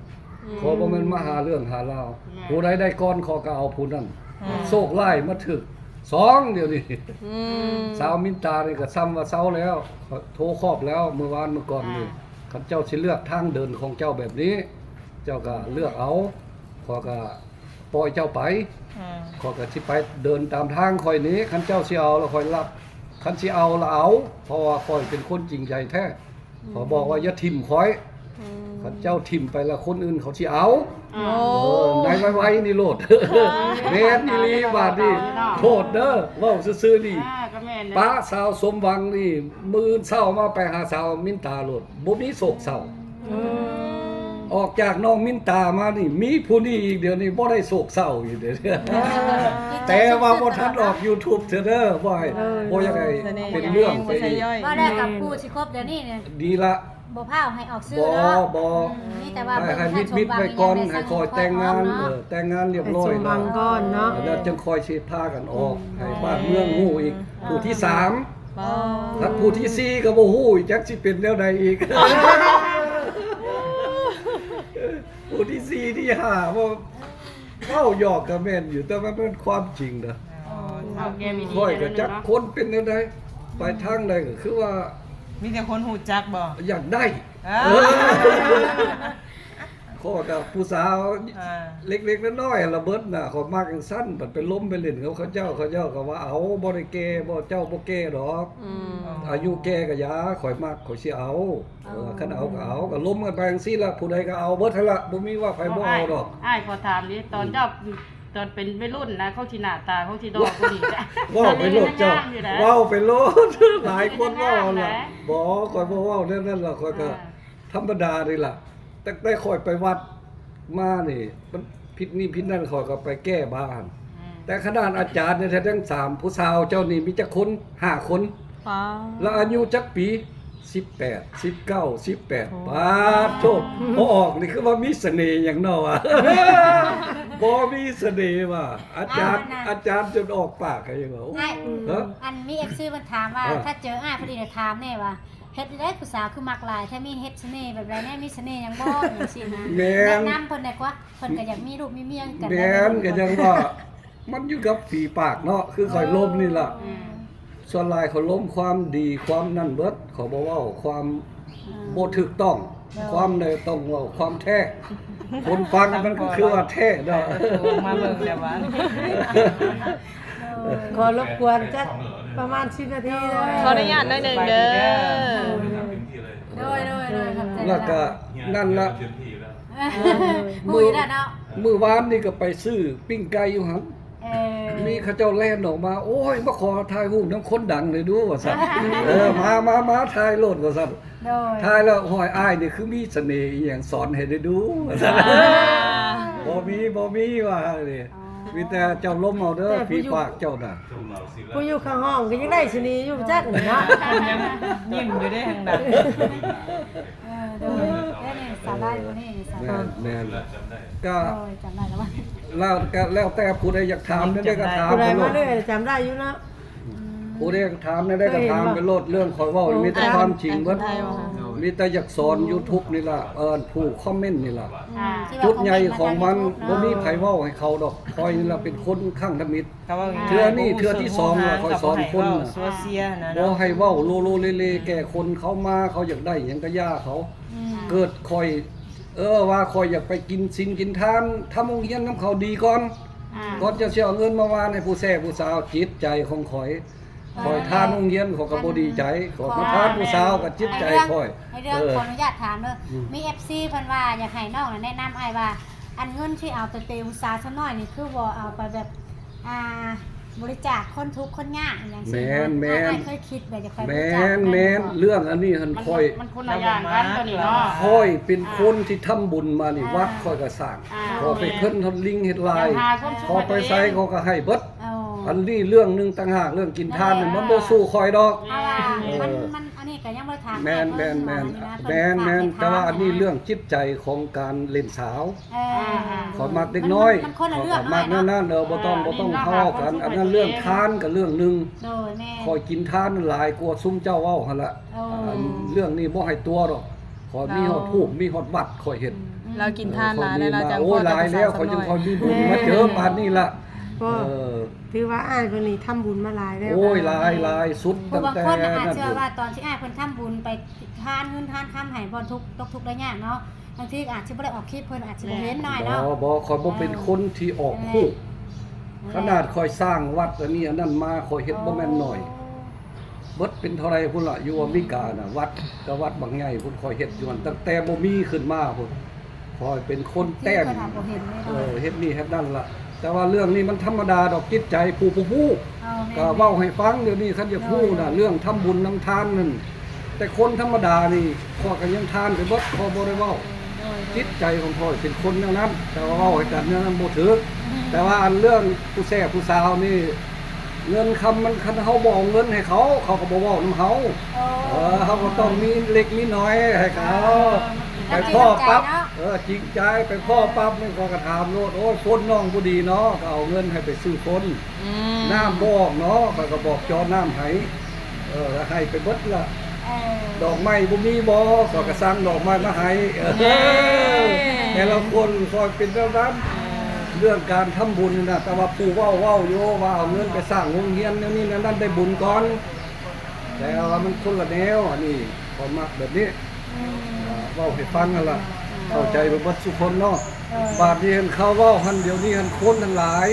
ຂ້ອຍບໍ່ແມ່ນມາຫາເລື່ອງຫາລາວ. ແມ່ນ ຜູ້ໃດໄດ້ກ່ອນ ຂ້ອຍກໍເອົາຜູ້ນັ້ນ. ອືມ ໂຊກຮ້າຍມາຖືກສອງດຽວນີ້. ອືມ ສາວມິນຕານີ້ກໍຊ້ຳວ່າເຊົາແລ້ວ. ໂທຄອບແລ້ວ ມື້ວານມື້ກ່ອນນີ້. ອ່າ ຄັນເຈົ້າຊິເລືອກທາງເດີນຂອງເຈົ້າແບບນີ້ ເຈົ້າກໍເລືອກເອົາ. ຂ້ອຍກໍ ປ່ອຍເຈົ້າໄປ. ອືມ ຂ້ອຍກໍຊິໄປເດີນຕາມທາງຂ້ອຍນີ້. ຄັນເຈົ້າຊິເອົາລະຂ້ອຍຮັບ ຄັນຊິເອົາລະເອົາ ເພາະວ່າຂ້ອຍເປັນຄົນຈິງໃຈແທ້. ອືມ ຂ້ອຍບອກວ່າຢ່າຖິ້ມຂ້ອຍ. ອືມ ຄັນເຈົ້າຖິ້ມໄປລະຄົນອື່ນເຂົາຊິເອົາ. ໂອ້ ເອີ ໃນໄວໆນີ້ໂລດ. ເອີ ແມ່ນອີ່ຫຼີບາດນີ້. ໂທດເດີ ເວົ້າຊື່ໆນີ້. ອ່າ ກໍແມ່ນເດີ ປະສາວສົມຫວັງນີ້ ມື້ເຊົ້າມາໄປຫາສາວມິນຕາໂລດ ບໍ່ມີໂສກເສົ້າ. ອືມ ອອກຈາກນ້ອງມິນຕາມານີ້ ມີຜູ້ນີ້ອີກ ດຽວນີ້ບໍ່ໄດ້ໂສກເສົ້າອີກເດ້. ເອີ ແຕ່ວ່າບໍ່ທັນອອກຢູທູບເທື່ອເດີ ບໍ່ໃຫ້ ເອີ ບໍ່ຢາກໃຫ້ເປັນເລື່ອງໄປອີກ. ວ່າແລ້ວກັບຜູ້ຊິຄົບດຽວນີ້ນີ້ ດີລະ ບໍ່ພ້າວໃຫ້ອອກຊື່ເນາະ. ບໍ່ ບໍ່ ອືມ ມີແຕ່ວ່າ ໃຫ້ ໃຫ້ມິດໆໄວ້ກ່ອນ ໃຫ້ຄ່ອຍແຕ່ງງານ. ເອີ ແຕ່ງງານລຽບຮ້ອຍ ໃຫ້ສົມຫວັງກ່ອນເນາະ ແລ້ວຈັ່ງຄ່ອຍຊິພາກັນອອກ. ອືມ ໃຫ້ບ້ານເມືອງຮູ້ອີກ. ຜູ້ທີສາມ ອໍ ຄັນຜູ້ທີສີ່ກໍບໍ່ຮູ້ອີກ ຈັກຊິເປັນແນວໃດອີກ. ຜູ້ທີສີ່ ທີຫ້າ ບໍ່ ເວົ້າຫຍອກກໍແມ່ນຢູ່ ແຕ່ວ່າມັນເປັນຄວາມຈິງນະ. ເອີ ເຖົ້າແກ່ມີດີ ຂ້ອຍກໍຈັກຄົນເປັນແນວໃດ ໄປທາງໃດກໍຄືວ່າ ມີແຕ່ຄົນຮູ້ຈັກບໍ່? ຢາກໄດ້ ເອີ ເອີ ຂ້ອຍກໍຜູ້ສາວ ອ່າ ເລັກໆນ້ອຍໆລະເບິດນະ ຂ້ອຍມັກຈັ່ງຊັ້ນ. ບັດໄປລົມໄປຫຼິ້ນກັບເຂົາເຈົ້າ ເຂົາເຈົ້າກໍວ່າ ເອົາ ບໍ່ໄດ້ແກ່ບໍ່ ເຈົ້າບໍ່ແກ່ດອກ ອືມ ອາຍຸແກ່ກໍຢ່າ ຂ້ອຍມັກ ຂ້ອຍຊິເອົາ. ເອີ ຄັນເອົາກໍເອົາ ກໍລົມກັນໄປຈັ່ງຊີ້ລະ ຜູ້ໃດກໍເອົາເບິດຫັ້ນລະ ບໍ່ມີວ່າໃຜບໍ່ເອົາດອກ. ອ້າຍ ຂໍຖາມນີ້ ຕອນເຈົ້າ ອືມ ຕອນເປັນໄວລຸ້ນນະ ເຂົາຊິໜ້າຕາ ເຂົາຊິຫຼໍ່ກວ່ານີ້ ເວົ້າໄປໂລດເຈົ້າ ເວົ້າໄປໂລດ ຫຼາຍຄົນເວົ້າແຫຼະ. ບໍ່ ຂ້ອຍບໍ່ເວົ້າແນວນັ້ນດອກ ຂ້ອຍກໍ ອ່າ ທຳມະດານີ້ລະ. ຕັ້ງແຕ່ຂ້ອຍໄປວັດມານີ້ ມັນຜິດນີ້ຜິດນັ້ນ ຂ້ອຍກໍໄປແກ້ບ້ານ. ອືມ ແຕ່ຂະໜາດອາຈານນີ້ ແທ້ທັງສາມ ຜູ້ສາວເຈົ້ານີ້ມີຈັກຄົນ? ຫ້າຄົນ. ປາດ ລະອາຍຸຈັກປີ? ສິບແປດ ສິບເກົ້າ ສິບແປດ. ໂອ້ ປາດໂທດ ພໍອອກນີ້ຄືວ່າມີສະເໜ່ຫຍັງເນາະວະ. ບໍ່ມີສະເໜ່ວ່າ ອາຈານ ອາ ອາຈານຈົນອອກປາກໃຫ້ວ່າ. ໂອ້ ອ້າຍ ຮະ ອັນມີເອັຟຊີເພິ່ນຖາມວ່າ ເອີ ຖ້າເຈີອ້າຍພໍດີໄດ້ຖາມແນ່ວ່າ ເຮັດໃດຜູ້ສາວຄືມັກຫຼາຍແທ້ ມີເຮັດສະເໜ່ແບບໃດແນ່ ມີສະເໜ່ຫຍັງບໍ່ ຈັ່ງຊີ້ນະ. ແມ່ນ ແນະນຳເພິ່ນແດ່ກວ່າ ເພິ່ນກໍຢາກມີລູກມີເມຍຄືກັນ. ແມ່ນ ກໍຍັງວ່າ ມັນຢູ່ກັບຝີປາກເນາະ ຄືຂ້ອຍລົມນີ້ລະ. ອືມ ສ່ວນຫຼາຍຂ້ອຍລົມຄວາມດີ ຄວາມນັ້ນເບິດ ຂ້ອຍບໍ່ເວົ້າຄວາມ ອືມ ບໍ່ຖືກຕ້ອງ. ໂດຍ ຄວາມໃດຕ້ອງເວົ້າຄວາມແທ້ ຄົນຟັງມັນກໍຄືວ່າແທ້ເນາະ. ໂດຍ ມາເບິ່ງແລ້ວວ່າ ໂດຍ ຂໍລົບກວນຈັກປະມານສິບນາທີເດີ. ໂດຍ ຂໍອະນຸຍາດໜ້ອຍໜຶ່ງເດີ. ໂດຍ ໂດຍ ໂດຍ ຂອບໃຈຫຼາຍໆ. ແລ້ວກໍນັ້ນລະ ເອີ ມື້ ມື້ວານນີ້ກໍໄປຊື້ປີ້ງໄກ່ຢູ່ຫັ້ນ. ເອີ ມີເຂົາເຈົ້າແລ່ນອອກມາ ໂອ້ຍ ມາຂໍຖ່າຍຮູບນຳຄົນດັງແດ່ດູ ວ່າຊັ້ນ. ເອີ ມາ ມາ ມາ ຖ່າຍໂລດ ວ່າຊັ້ນ. ໂດຍ ຖ່າຍແລ້ວ ຫ້ອຍ ອ້າຍນີ້ຄືມີສະເໜ່ອີ່ຫຍັງ ສອນໃຫ້ໄດ້ດູ ວ່າຊັ້ນ. ອ່າ ບໍ່ມີ ບໍ່ມີ ວ່ານີ້. ອໍ ມີແຕ່ເຈົ້າລົມເອົາເດີ ແຕ່ຜູ້ຢູ່ ຝີປາກເຈົ້ານະ. ຜູ້ຢູ່ຂ້າງຫ້ອງກໍຍັງໄດ້ສະເໜ່ຢູ່ຈັກເນາະ ຍັງຍິ້ມຢູ່ເດ້ທາງໃດ. ເອີ ໂດຍ ແລ້ວນີ້ສາວໄດ້ບໍ່ນີ້ ສາວໄດ້. ແມ່ນ ແມ່ນ ກໍ ໂດຍ ຈຳໄດ້ແລ້ວວ່າ ແລ້ວ ກໍແລ້ວແຕ່ຜູ້ໃດຢາກຖາມແນວໃດກໍຖາມໄປໂລດ. ຜູ້ໃດມາເລື້ອຍຈຳໄດ້ຢູ່ເນາະ. ອືມ ຜູ້ໃດຢາກຖາມແນວໃດກໍຖາມໄປໂລດ. ເລື່ອງຂ້ອຍເວົ້ານີ້ມີແຕ່ຄວາມຈິງເບິດ ມີແຕ່ຢາກສອນຢູທູບນີ້ລະ ເອີ ຜູ້ຄອມເມັນນີ້ລະ. ອືມ ຈຸດໃຫຍ່ຂອງມັນ ບໍ່ມີໃຜເວົ້າໃຫ້ເຂົາດອກ ຂ້ອຍນີ້ລະເປັນຄົນຄັ້ງທຳອິດ. ເທື່ອນີ້ເທື່ອທີສອງລະ ຂ້ອຍສອນຄົນນະ ບໍ່ໃຫ້ເວົ້າໂລໂລເລເລແກ່ຄົນ. ເຂົາມາ ເຂົາຢາກໄດ້ຫຍັງກໍຢ່າເຂົາ. ອືມ ເກີດຂ້ອຍ ເອີ ວ່າຂ້ອຍຢາກໄປກິນສິນກິນທານ ທຳໂຮງຮຽນນຳເຂົາດີກ່ອນ. ອ່າ ກ່ອນຈະຊິເອົາເງິນມາຫວ່ານໃຫ້ຜູ້ແຊຜູ້ສາວ. ຈິດໃຈຂອງຂ້ອຍ ຂ້ອຍທານໂຮງຮຽນ ຂ້ອຍກໍບໍ່ດີໃຈ. ຂ້ອຍມາທານຜູ້ສາວກໍຈິດໃຈຂ້ອຍ. ໃນເລື່ອງ ເອີ ຂໍອະນຸຍາດຖາມເດີ ອືມ ມີເອັຟຊີເພິ່ນວ່າຢາກໃຫ້ນ້ອງນະແນະນຳອ້າຍວ່າ ອັນເງິນທີ່ເອົາໄປເປຜູ້ສາວສ່ວນໜ້ອຍນີ້ ຄືບໍ່ເອົາໄປແບບ ອ່າ ບໍລິຈາກຄົນທຸກຄົນຍາກຫຍັງຊີ້ນະ. ແມ່ນໆ ອ້າຍເຄີຍຄິດແບບຢາກໄປບໍລິຈາກ. ແມ່ນໆ ເລື່ອງອັນນີ້ຫັ້ນ ມັນ ຂ້ອຍ ມັນຄົນລະຢ່າງກັນຕົວນີ້ເນາະ. ຂ້ອຍເປັນຄົນທີ່ທຳບຸນມານີ້ ອ່າ ວັດຂ້ອຍກໍສ້າງ. ອ່າ ຂ້ອຍໄປເພິ່ນເຮັດລິງເຮັດລາຍ ຂ້ອຍໄປໃສຂ້ອຍກໍໃຫ້ເບິດ. ອໍ ອັນນີ້ເລື່ອງໜຶ່ງຕ່າງຫາກ ເລື່ອງກິນທານນີ້ມັນບໍ່ສູ້ຂ້ອຍດອກ. ເພາະວ່າ ເອີ ມັນ ມັນ ອັນນີ້ກໍຍັງບໍ່ໄດ້ຖາມ. ແມ່ນໆໆ ແມ່ນໆ ແຕ່ວ່າອັນນີ້ເລື່ອງຈິດໃຈຂອງການຫຼິ້ນສາວ. ເອີ ຂ້ອຍມັກເດັກນ້ອຍ ມັນ ມັນຄົນລະເລື່ອງ ຂ້ອຍກໍມັກແນວນັ້ນ. ເອີ ບໍ່ຕ້ອງ ອ່າ ບໍ່ຕ້ອງເວົ້າກັນ. ອັນນັ້ນເລື່ອງທານກັບເລື່ອງໜຶ່ງ. ໂດຍ ແມ່ນ ຂ້ອຍກິນທານຫຼາຍກວ່າຊຸມເຈົ້າເວົ້າຫັ້ນລະ. ໂອ້ ອັນເລື່ອງນີ້ບໍ່ໃຫ້ຕົວະດອກ. ຂ້ອຍມີຮອດຮູບ ມີຮອດວັດ ຂ້ອຍເຮັດ. ອືມ ລາວກິນທານຫຼາຍແລ້ວ ລາວຈັ່ງ ໂອ້ຍ ຫຼາຍແລ້ວ ຂ້ອຍຈຶ່ງຄ່ອຍມີບຸນມາເຈີປານນີ້ລະ. ເອີ ຖືວ່າອ້າຍເພິ່ນນີ້ທຳບຸນມາຫຼາຍແລ້ວ. ໂອ້ຍ ຫຼາຍ ຫຼາຍສຸດ. ຜູ້ບາງຄົນອາດເຊື່ອວ່າ ຕອນທີ່ອ້າຍເພິ່ນທຳບຸນໄປທານເງິນທານຄຳໃຫ້ບ່ອນທຸກ ຕົກທຸກໄດ້ຍາກເນາະ ບາງທີອາດຊິບໍ່ໄດ້ອອກຄລິບ ເພິ່ນອາດຊິບໍ່ເຫັນໜ້ອຍເນາະ. ບໍ່ ບໍ່ ຂ້ອຍບໍ່ເປັນຄົນທີ່ອອກຮູບ. ຂະໜາດຂ້ອຍສ້າງວັດອັນນີ້ອັນນັ້ນມາ ຂ້ອຍເຮັດບໍ່ແມ່ນໜ້ອຍ. ເບິດເປັນເທົ່າໃດພຸ້ນລະ ຢູ່ອາເມລິການະ ວັດກໍວັດບັກໃຫຍ່ພຸ້ນ ຂ້ອຍເຮັດຢູ່ຫັ້ນ ຕັ້ງແຕ່ບໍ່ມີຂຶ້ນມາພຸ້ນ. ຂ້ອຍເປັນຄົນແຕ້ມ ເອີ ເຮັດນີ້ເຮັດນັ້ນລະ. ແຕ່ວ່າເລື່ອງນີ້ມັນທຳມະດາດອກ ຈິດໃຈຜູ້ບໍ່ຮູ້ ກໍເວົ້າໃຫ້ຟັງ. ດຽວນີ້ຄັນຢາກຮູ້ນະ ເລື່ອງທຳບຸນນຳທານນັ້ນ ແຕ່ຄົນທຳມະດານີ້ ຂ້ອຍກໍຍັງທານໄປເບິດ ຂ້ອຍບໍ່ໄດ້ເວົ້າ. ຈິດໃຈຂອງຂ້ອຍເປັນຄົນແນວນັ້ນ ແຕ່ວ່າເວົ້າໃຫ້ກັນແນວນັ້ນບໍ່ຖືກ. ແຕ່ວ່າອັນເລື່ອງຜູ້ແຊຜູ້ສາວນີ້ ເງິນຄຳມັນ ຄັນເຮົາບໍ່ເອົາເງິນໃຫ້ເຂົາ ເຂົາກໍບໍ່ເວົ້ານຳເຮົາ. ເອີ ເຮົາກໍຕ້ອງມີເລັກມີນ້ອຍໃຫ້ເຂົາ. ໄປພໍ້ປັບ ເອີ ຈິງໃຈ ໄປພໍ້ປັບນີ້ ຂ້ອຍກໍຖາມໂລດ ໂອ້ຍ ຝົນນ້ອງບໍ່ດີເນາະ ກໍເອົາເງິນໃຫ້ໄປຊື້ຝົນ. ອືມ ນ້ຳບໍ່ອອກເນາະ ຂ້ອຍກໍບອກເຈາະນ້ຳໃຫ້. ເອີ ໃຫ້ໄປເບິດລະ. ເອີ ດອກໄມ້ບໍ່ມີບໍ່ ຂ້ອຍກໍສັ່ງດອກໄມ້ມາໃຫ້. ເອີ ແຕ່ລະຄົນຂ້ອຍເປັນແນວນັ້ນ. ເອີ ເລື່ອງການທຳບຸນນະ ແຕ່ວ່າຜູ້ເວົ້າ ເວົ້າຢູ່ວ່າເອົາເງິນໄປສ້າງໂຮງຮຽນແນວນີ້ແນວນັ້ນໄດ້ບຸນກ່ອນ ແຕ່ວ່າມັນຄົນລະແນວ. ອັນນີ້ຂ້ອຍມັກແບບນີ້ ອືມ ເວົ້າໃຫ້ຟັງຫັ້ນລະ ເຂົ້າໃຈໄປເບິດສູ່ຄົນເນາະ. ເອີ ບາດນີ້ຫັ້ນເຂົາເວົ້າຫັ້ນ ດຽວນີ້ຫັ້ນຄົນຫັ້ນຫຼາຍ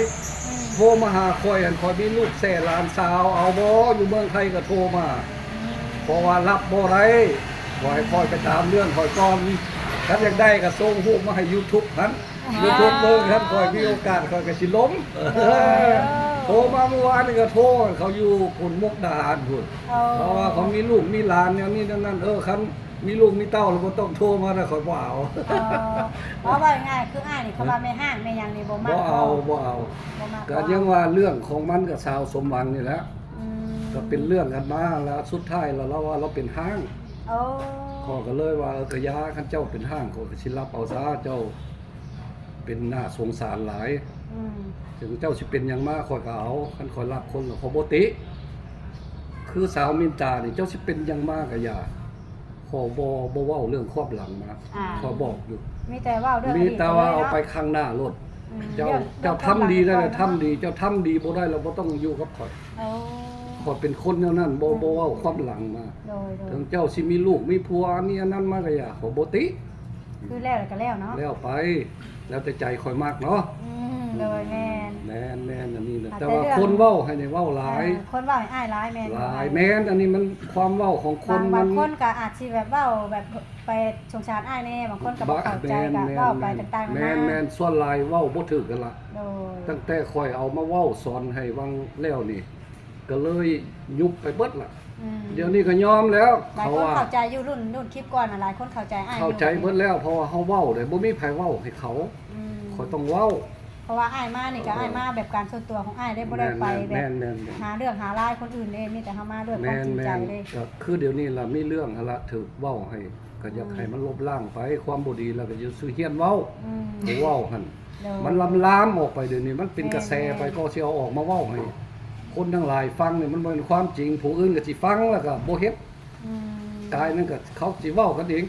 ອືມ ໂທມາຫາຂ້ອຍຫັ້ນ ຂ້ອຍມີລູກແຊຫຼານສາວ ເອົາບໍ່? ຢູ່ເມືອງໄທກໍໂທມາ ອືມ ເພາະວ່າຮັບບໍ່ໄດ້ ຂໍໃຫ້ຂ້ອຍໄປຕາມເລື່ອງຂ້ອຍກ່ອນ ຄັນຢາກໄດ້ກໍສົ່ງຮູບມາໃຫ້ຢູທູບຫັ້ນ ຢູທູບເບິ່ງ ຄັນຂ້ອຍມີໂອກາດຂ້ອຍກໍຊິລົງ. ເອີ ໂທມາມື້ວານນີ້ກໍໂທ ເຂົາຢູ່ພຸ້ນ ມຸກດາຫານພຸ້ນ ເອີ ເພາະວ່າເຂົາມີລູກມີຫຼານແນວນີ້ແນວນັ້ນ ເອີ ຄັນມີລູກມີເຕົ້າແລ້ວບໍ່ຕ້ອງໂທມານະ ຂ້ອຍບໍ່ເອົາ. ເອີ ເວົ້າງ່າຍໆ ຄືອ້າຍນີ້ ຄຳວ່າແມ່ຮ້າງແມ່ຫຍັງນີ້ບໍ່ມັກ ບໍ່ເອົາ ບໍ່ເອົາ ບໍ່ມັກ ກໍຍັງວ່າເລື່ອງຂອງມັນກັບສາວສົມຫວັງນີ້ແຫຼະ ອືມ ກໍເປັນເລື່ອງກັນມາ ແລ້ວສຸດທ້າຍແລ້ວລາວວ່າລາວເປັນຮ້າງ. ໂອ້ ຂ້ອຍກໍເລີຍວ່າ ເອີ ກະຢ່າ ຄັນເຈົ້າເປັນຮ້າງ ຂ້ອຍກໍຊິຮັບເອົາຊະ ເຈົ້າ ເປັນໜ້າສົງສານຫຼາຍ ອືມ ເຖິງເຈົ້າຊິເປັນຫຍັງມາຂ້ອຍກໍເອົາ ຄັນຂ້ອຍຮັກຄົນແລ້ວຂ້ອຍບໍ່ຕິ ຄືສາວມິນຕານີ້ ເຈົ້າຊິເປັນຫຍັງມາກໍຢ່າ ຂ້ອຍບໍ່ ບໍ່ເວົ້າເລື່ອງຄວາມຫຼັງມາ ອ່າ ຂ້ອຍບອກຢູ່ ມີແຕ່ເວົ້າເລື່ອງ ມີແຕ່ວ່າເອົາໄປຂ້າງໜ້າໂລດ ອືມ ເຈົ້າ ເຈົ້າທຳດີໄດ້ແລ້ວທຳດີ ເຈົ້າທຳດີບໍ່ໄດ້ແລ້ວບໍ່ຕ້ອງຢູ່ກັບຂ້ອຍ. ໂອ້ ຂ້ອຍເປັນຄົນແນວນັ້ນ ບໍ່ ອືມ ບໍ່ເວົ້າຄວາມຫຼັງມາ ໂດຍໆ ເຖິງເຈົ້າຊິມີລູກມີຜົວ ອັນນີ້ອັນນັ້ນມາກໍຢ່າ ຂ້ອຍບໍ່ຕິ ຄືແລ້ວແລ້ວກໍແລ້ວເນາະ ແລ້ວໄປ ແລ້ວແຕ່ໃຈຂ້ອຍມັກເນາະ. ອືມ ໂດຍ ແມ່ນ ແມ່ນໆ ອັນນີ້ນະ ແຕ່ວ່າຄົນເວົ້າໃຫ້ນີ້ເວົ້າຫຼາຍ ເອີ ຄົນເວົ້າໃຫ້ອ້າຍຫຼາຍ ແມ່ນ ຫຼາຍ ແມ່ນ ອັນນີ້ມັນຄວາມເວົ້າຂອງຄົນ ບາງ ບາງຄົນກໍອາດຊິແບບເວົ້າແບບໄປສົງສານອ້າຍແດ່ ບາງຄົນກໍບໍ່ເຂົ້າໃຈ ກໍເວົ້າໄປຕ່າງໆນານາ ແມ່ນໆ ສ່ວນຫຼາຍເວົ້າບໍ່ຖືກກັນລະ ໂດຍ ຕັ້ງແຕ່ຂ້ອຍເອົາມາເວົ້າສອນໃຫ້ຫວ່າງແລ້ວນີ້ ກໍເລີຍຍຸບໄປເບິດລະ ອືມ ດຽວນີ້ກໍຍອມແລ້ວ ຫຼາຍຄົນເຂົ້າໃຈຢູ່ ລຸ້ນ ລຸ້ນຄລິບກ່ອນນະ ຫຼາຍຄົນເຂົ້າໃຈອ້າຍ ເຂົ້າໃຈເບິດແລ້ວ ເພາະວ່າເຮົາເວົ້າເດ້ ບໍ່ມີໃຜເວົ້າໃຫ້ເຂົາ ອືມ ຂ້ອຍຕ້ອງເວົ້າ ເພາະວ່າອ້າຍມານີ້ກໍ ເອີ ອ້າຍມາແບບການສ່ວນຕົວຂອງອ້າຍເດ້ ບໍ່ໄດ້ໄປແບບ ແມ່ນໆ ຫາເລື່ອງຫາລາວຄົນອື່ນເດ້ ມີແຕ່ເຮົາມາດ້ວຍຄວາມຈິງໃຈເດ້ ແມ່ນໆ ກໍຄືດຽວນີ້ລະ ມີເລື່ອງຫັ້ນລະ ຖືກເວົ້າໃຫ້ ກໍຢາກໃຫ້ມັນລົບລ້າງໄປ ຄວາມບໍ່ດີ ແລ້ວກໍຢ່າສູ່ຮຽນເວົ້າ ອືມ ບໍ່ເວົ້າຫັ້ນ ໂດຍ ມັນລາມໆອອກໄປ ດຽວນີ້ມັນເປັນກະແສໄປ ແມ່ນໆ ກໍຊິເອົາອອກມາເວົ້າໃຫ້ຄົນທັງຫຼາຍຟັງນີ້ ມັນບໍ່ແມ່ນຄວາມຈິງ ຜູ້ອື່ນກໍຊິຟັງແລ້ວກໍບໍ່ເຮັດ ອືມ ກາຍນັ້ນກໍເຂົາຊິເວົ້າກັນເອງ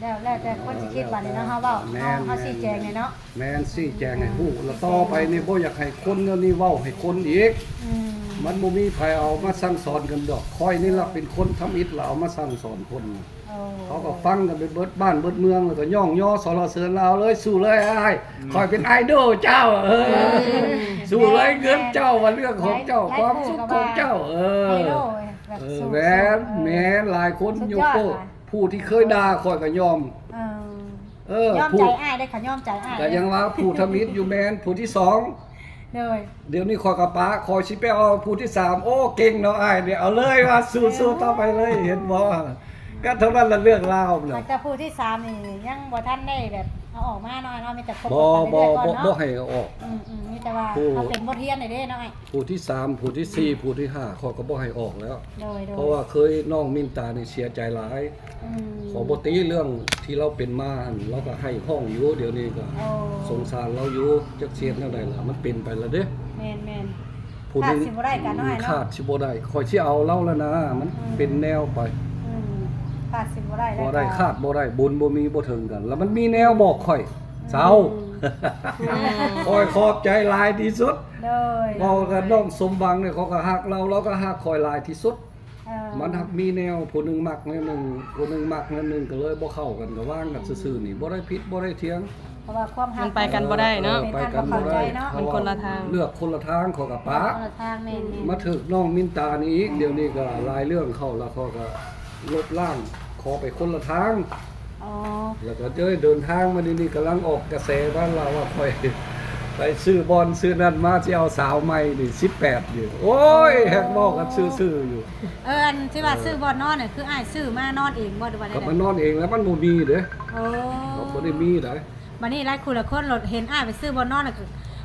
ແລ້ວ ແລ້ວແຕ່ຄົນຊິຄິດ ເອີ ບາດນີ້ເນາະ ເຮົາເວົ້າ ແມ່ນໆ ເຮົາ ເຮົາຊີ້ແຈງແດ່ເນາະ ແມ່ນ ຊີ້ແຈງໃຫ້ຮູ້ ອືມ ແລ້ວຕໍ່ໄປນີ້ບໍ່ຢາກໃຫ້ຄົນແນວນີ້ເວົ້າໃຫ້ຄົນອີກ ອືມ ມັນບໍ່ມີໃຜເອົາມາສັ່ງສອນກັນດອກ ຂ້ອຍນີ້ລະເປັນຄົນທຳອິດລະເອົາມາສັ່ງສອນຄົນ ໂອ້ ເຂົາກໍຟັງກັນໄປເບິດບ້ານເບິດເມືອງ ແລ້ວກໍຍ້ອງຍໍສັນລະເສີນລາວເລີຍ ສູ້ເລີຍອ້າຍ ອືມ ຂ້ອຍເປັນໄອດອລເຈົ້າ ເອີ ອືມ ສູ້ເລີຍ ແມ່ນໆ ເງິນເຈົ້າວ່າເລື່ອງຂອງເຈົ້າ ແມ່ນໆ ຄວາມສຸກຂອງເຈົ້າ ເອີ ໄອດອລແບບ ເອີ ສູ້ ແມ່ນ ເອີ ແມ່ນ ຫຼາຍຄົນຍົກໂປ້ ສຸດຍອດ ຜູ້ທີ່ເຄີຍດ່າຂ້ອຍກໍຍອມ ເອີ ເອີ ຍອມໃຈອ້າຍເດ້ ຂ້ອຍຍອມໃຈອ້າຍ ກໍຍັງວ່າຜູ້ທຳອິດຢູ່ແມ່ນ ຜູ້ທີສອງ ໂດຍ ດຽວນີ້ຂ້ອຍກໍປະ ຂ້ອຍຊິໄປເອົາຜູ້ທີສາມ ໂອ້ ເກັ່ງເນາະອ້າຍນີ້ ເອົາເລີຍວ່າ ສູ້ໆຕໍ່ໄປເລີຍ ເຫັນບໍ່ ກໍເທົ່ານັ້ນລະເລື່ອງລາວນະ ແຕ່ຜູ້ທີສາມນີ້ຍັງບໍ່ທັນໄດ້ແບບເອົາອອກມາເນາະ ເນາະ ມີແຕ່ຄົບກັນໄປເລື້ອຍໆກ່ອນເນາະ ບໍ່ໃຫ້ເອົາອອກ ອືມໆ ມີແຕ່ວ່າເອົາເປັນບົດຮຽນໄດ້ເດ້ເນາະ ຜູ້ທີສາມ ຜູ້ທີສີ່ ອືມ ຜູ້ທີຫ້າ ຂ້ອຍກໍບໍ່ໃຫ້ອອກແລ້ວ ໂດຍໆ ເພາະວ່າເຄີຍນ້ອງມິນຕານີ້ເສຍໃຈຫຼາຍ ອືມ ຂໍບໍ່ຕິເລື່ອງທີ່ລາວເປັນມາຫັ້ນ ລາວກໍໄຫ້ຮ້ອງຢູ່ ດຽວນີ້ກໍ ໂອ້ ສົງສານລາວຢູ່ ຈັກຊິເຮັດແນວໃດລະ ມັນເປັນໄປລະເດ້ ແມ່ນໆ ຜູ້ໜຶ່ງຂາດຊິບໍ່ໄດ້ກັນເນາະ ອືມ ອ້າຍເນາະ ຂາດຊິບໍ່ໄດ້ ຂ້ອຍຊິເອົາລາວລະນາ ມັນ ອືມ ເປັນແນວໄປ ອືມ ຂາດຊິບໍ່ໄດ້ ບໍ່ໄດ້ ລະກໍຂາດບໍ່ໄດ້ ບຸນບໍ່ມີບໍ່ເຖິງກັນ ລະມັນມີແນວບອກຂ້ອຍ ອືມ ເຊົາ ອືມ ຂ້ອຍຂອບໃຈຫຼາຍທີ່ສຸດ ໂດຍ ເວົ້າກັບນ້ອງສົມຫວັງນີ້ ເຂົາກໍຮັກລາວ ລາວກໍຮັກຂ້ອຍຫຼາຍທີ່ສຸດ ເອີ ມັນຮັກມີແນວ ຜູ້ໜຶ່ງມັກແນວໜຶ່ງ ຜູ້ໜຶ່ງມັກແນວໜຶ່ງ ກໍເລີຍບໍ່ເຂົ້າກັນ ກໍວາງກັນຊື່ໆນີ້ ອືມ ບໍ່ໄດ້ຜິດບໍ່ໄດ້ຖຽງ ເພາະວ່າຄວາມຮັກ ມັນໄປກັນບໍ່ໄດ້ເນາະ ເອີ ໄປກັນບໍ່ໄດ້ ມັນຄົນລະທາງ ເພາະວ່າເລືອກຄົນລະທາງ ຂ້ອຍກໍປະ ຄົນລະທາງ ແມ່ນໆ ມາຖືກນ້ອງມິນຕານີ້ອີກ ດຽວນີ້ກໍຫຼາຍເລື່ອງເຂົ້າລະ ຂ້ອຍກໍລົບລ້າງ ຂໍໄປຄົນລະທາງ ອໍ ແລ້ວກໍເດີນທາງມານີ້ ນີ້ກຳລັງອອກກະແສບ້ານລາວວ່າ ຂ້ອຍໄປຊື້ບ່ອນຊື້ນັ້ນມາ ຊິເອົາສາວໃໝ່ນີ້ ສິບແປດນີ້ ໂອ້ຍ ແຮງເວົ້າກັນຊື່ໆຢູ່ ເອີ ອັນທີ່ວ່າ ເອີ ຊື້ບ່ອນນອນນີ້ ຄືອ້າຍຊື້ມານອນເອງບໍ່ ຫຼືວ່າແນວໃດ? ກໍມານອນເອງແລ້ວ ມັນບໍ່ມີເດ້ ໂອ້ ບໍ່ໄດ້ມີໃດ ບັດນີ້ຫຼາຍຄູ່ຫຼາຍຄົນໂລດເຫັນອ້າຍໄປຊື້ບ່ອນນອນ ແລ້ວກໍ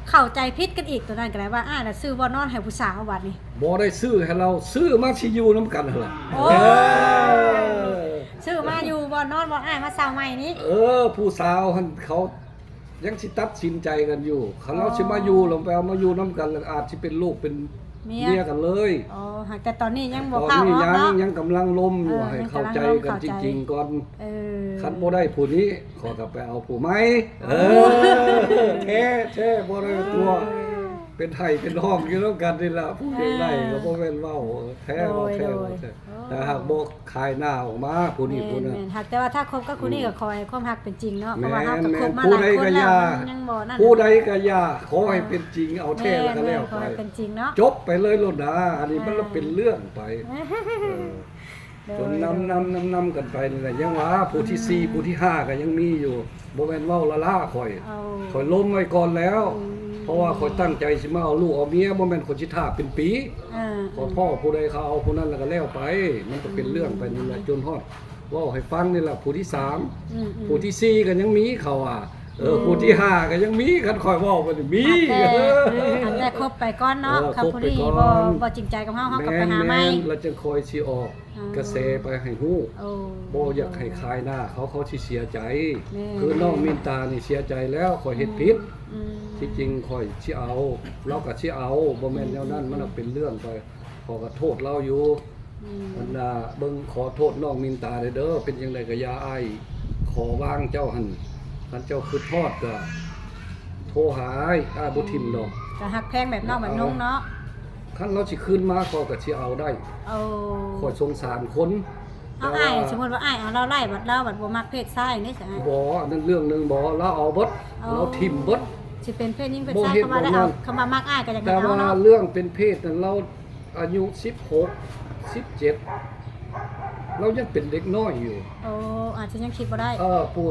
ເຂົ້າໃຈຜິດກັນອີກ ໂຕນັ້ນກໍໄດ້ວ່າອ້າຍນະຊື້ບ່ອນນອນໃຫ້ຜູ້ສາວ ບັດນີ້ບໍ່ໄດ້ຊື້ໃຫ້ລາວ ຊື້ມາຊິຢູ່ນຳກັນຫັ້ນລະ ໂອ້ ເອີ ຊື້ມາຢູ່ບ່ອນນອນບ່ອນອ້າຍມາເຊົ່າໃໝ່ນີ້ ເອີ ຜູ້ສາວຫັ້ນເຂົາຍັງຊິຕັດສິນໃຈກັນຢູ່ ຄັນລາວ ອໍ ຊິມາຢູ່ ລາວໄປເອົາມາຢູ່ນຳກັນ ແລ້ວອາດຊິເປັນລູກເປັນ ເມຍ ເມຍກັນເລີຍ. ອໍ ຫາກແຕ່ຕອນນີ້ຍັງບໍ່ພາອອກເນາະ. ຕອນນີ້ຍັງ ຍັງກຳລັງລົມຢູ່ ເອີ ໃຫ້ເຂົ້າໃຈກັນຈິງໆກ່ອນ. ເອີ ຄັນບໍ່ໄດ້ຜູ້ນີ້ ຂ້ອຍກໍໄປເອົາຜູ້ໃໝ່. ເອີ ໂອ້ ແທ້ໆ ບໍ່ໄດ້ຕົວະ ເປັນໄຫ້ເປັນຮ້ອງຢູ່ນຳກັນນີ້ລະ. ຜູ້ຢາກໄດ້ກໍບໍ່ແມ່ນເວົ້າ ແທ້ບໍ່ແທ້ ແຕ່ຫາກບໍ່ຂາຍໜ້າອອກມາຜູ້ນີ້ຜູ້ນັ້ນ. ແມ່ນໆ ຫາກແຕ່ວ່າຖ້າຄົບກັບຜູ້ນີ້ກໍຂໍໃຫ້ຄວາມຮັກເປັນຈິງເນາະ. ເພາະວ່າເຮົາກໍຄົບມາຫຼາຍຄົນແລ້ວ ຍັງບໍ່ນັ້ນ. ຜູ້ໃດກໍຢ່າ ຂໍໃຫ້ເປັນຈິງ ເອົາແທ້ແລ້ວກໍແລ້ວໄປ. ແມ່ນໆ ຂໍໃຫ້ເປັນຈິງເນາະ. ຈົບໄປເລີຍໂລດນາ ອັນນີ້ມັນລະເປັນເລື່ອງໄປ. ເອີ ຈົນນຳໆໆກັນໄປນີ້ແຫຼະ. ຍັງວ່າຜູ້ທີສີ່ ຜູ້ທີຫ້າກໍຍັງມີຢູ່. ບໍ່ແມ່ນເວົ້າລ້າໆ ຂ້ອຍ ຂ້ອຍລົມໄວ້ກ່ອນແລ້ວ. ເພາະວ່າຂ້ອຍຕັ້ງໃຈຊິມາເອົາລູກເອົາເມຍ ບໍ່ແມ່ນຂ້ອຍຊິຖ້າເປັນປີ. ເອີ ຂ້ອຍພໍ້ຜູ້ໃດເຂົາເອົາຜູ້ນັ້ນແລ້ວກໍແລ້ວໄປ. ມັນກໍເປັນເລື່ອງໄປນີ້ແຫຼະ ຈົນຮອດ ເວົ້າໃຫ້ຟັງນີ້ລະ ຜູ້ທີສາມ ອືມໆ ຜູ້ທີສີ່ກໍຍັງມີ ເຂົາວ່າ. ເອີ ອືມ ຜູ້ທີຫ້າກໍຍັງມີ ຄັນຂ້ອຍເວົ້າໄປນີ້ມີ. ເອີ ອັນແຕ່ຄົບໄປກ່ອນເນາະ. ເອີ ຄັນຜູ້ນີ້ບໍ່ ບໍ່ຈິງໃຈກັບເຮົາ ເຮົາກໍໄປຫາໃໝ່ ແລ້ວຈັ່ງຄ່ອຍຊິອອກ ອ່າ ກະແສໄປໃຫ້ຮູ້. ໂອ້ ບໍ່ຢາກໃຫ້ຂາຍໜ້າເຂົາ ເຂົາຊິເສຍໃຈ. ແມ່ນ ຄືນ້ອງມິນຕານີ້ເສຍໃຈແລ້ວ ຂ້ອຍເຮັດຜິດ. ອືມ ທີ່ຈິງຂ້ອຍຊິເອົາ ລາວກໍຊິເອົາ ບໍ່ແມ່ນແນວນັ້ນ. ອືມ ມັນເປັນເລື່ອງໄປ ຂ້ອຍກໍໂທດລາວຢູ່. ອືມ ອັນນ່າ ເບິ່ງ ຂໍໂທດນ້ອງມິນຕາແດ່ເດີ ເປັນຈັ່ງໃດກໍຢ່າ ອ້າຍຂໍວາງເຈົ້າຫັ້ນ. ຄັນເຈົ້າຄິດຮອດກໍໂທຫາອ້າຍ ອ້າຍບໍ່ຖິ້ມດອກ. ອືມ ກໍຮັກແພງແບບນ້ອງແບບນຸ່ງເນາະ. ຄັນລາວຊິຄືນມາ ຂ້ອຍກໍຊິເອົາໄດ້. ໂອ້ ຂ້ອຍສົງສານຄົນ. ເອົາ ແຕ່ວ່າ ອ້າຍ ສົມມຸດວ່າອ້າຍເອົາລາວໄດ້ ບັດລາວບັດບໍ່ມັກເພດຊາຍນີ້ຊະ? ບໍ່ ອັນນັ້ນເລື່ອງໜຶ່ງ. ບໍ່ ລາວເອົາເບິດ. ໂອ້ ລາວຖິ້ມເບິດ. ຊິເປັນເພດຍິງເພດຊາຍ ບໍ່ເຮັດ ຄຳວ່າໄດ້ເອົາ ບໍ່ນັ້ນ ຄຳວ່າມັກອ້າຍກໍຢາກໃຫ້ເອົາເນາະ. ແຕ່ວ່າເລື່ອງເປັນເພດນັ້ນ ລາວອາຍຸສິບຫົກ ສິບເຈັດ ລາວຍັງເປັນເດັກນ້ອຍຢູ່. ໂອ້ ອາດຈະຍັງຄິດບໍ່ໄດ້. ເອີ ຜູ້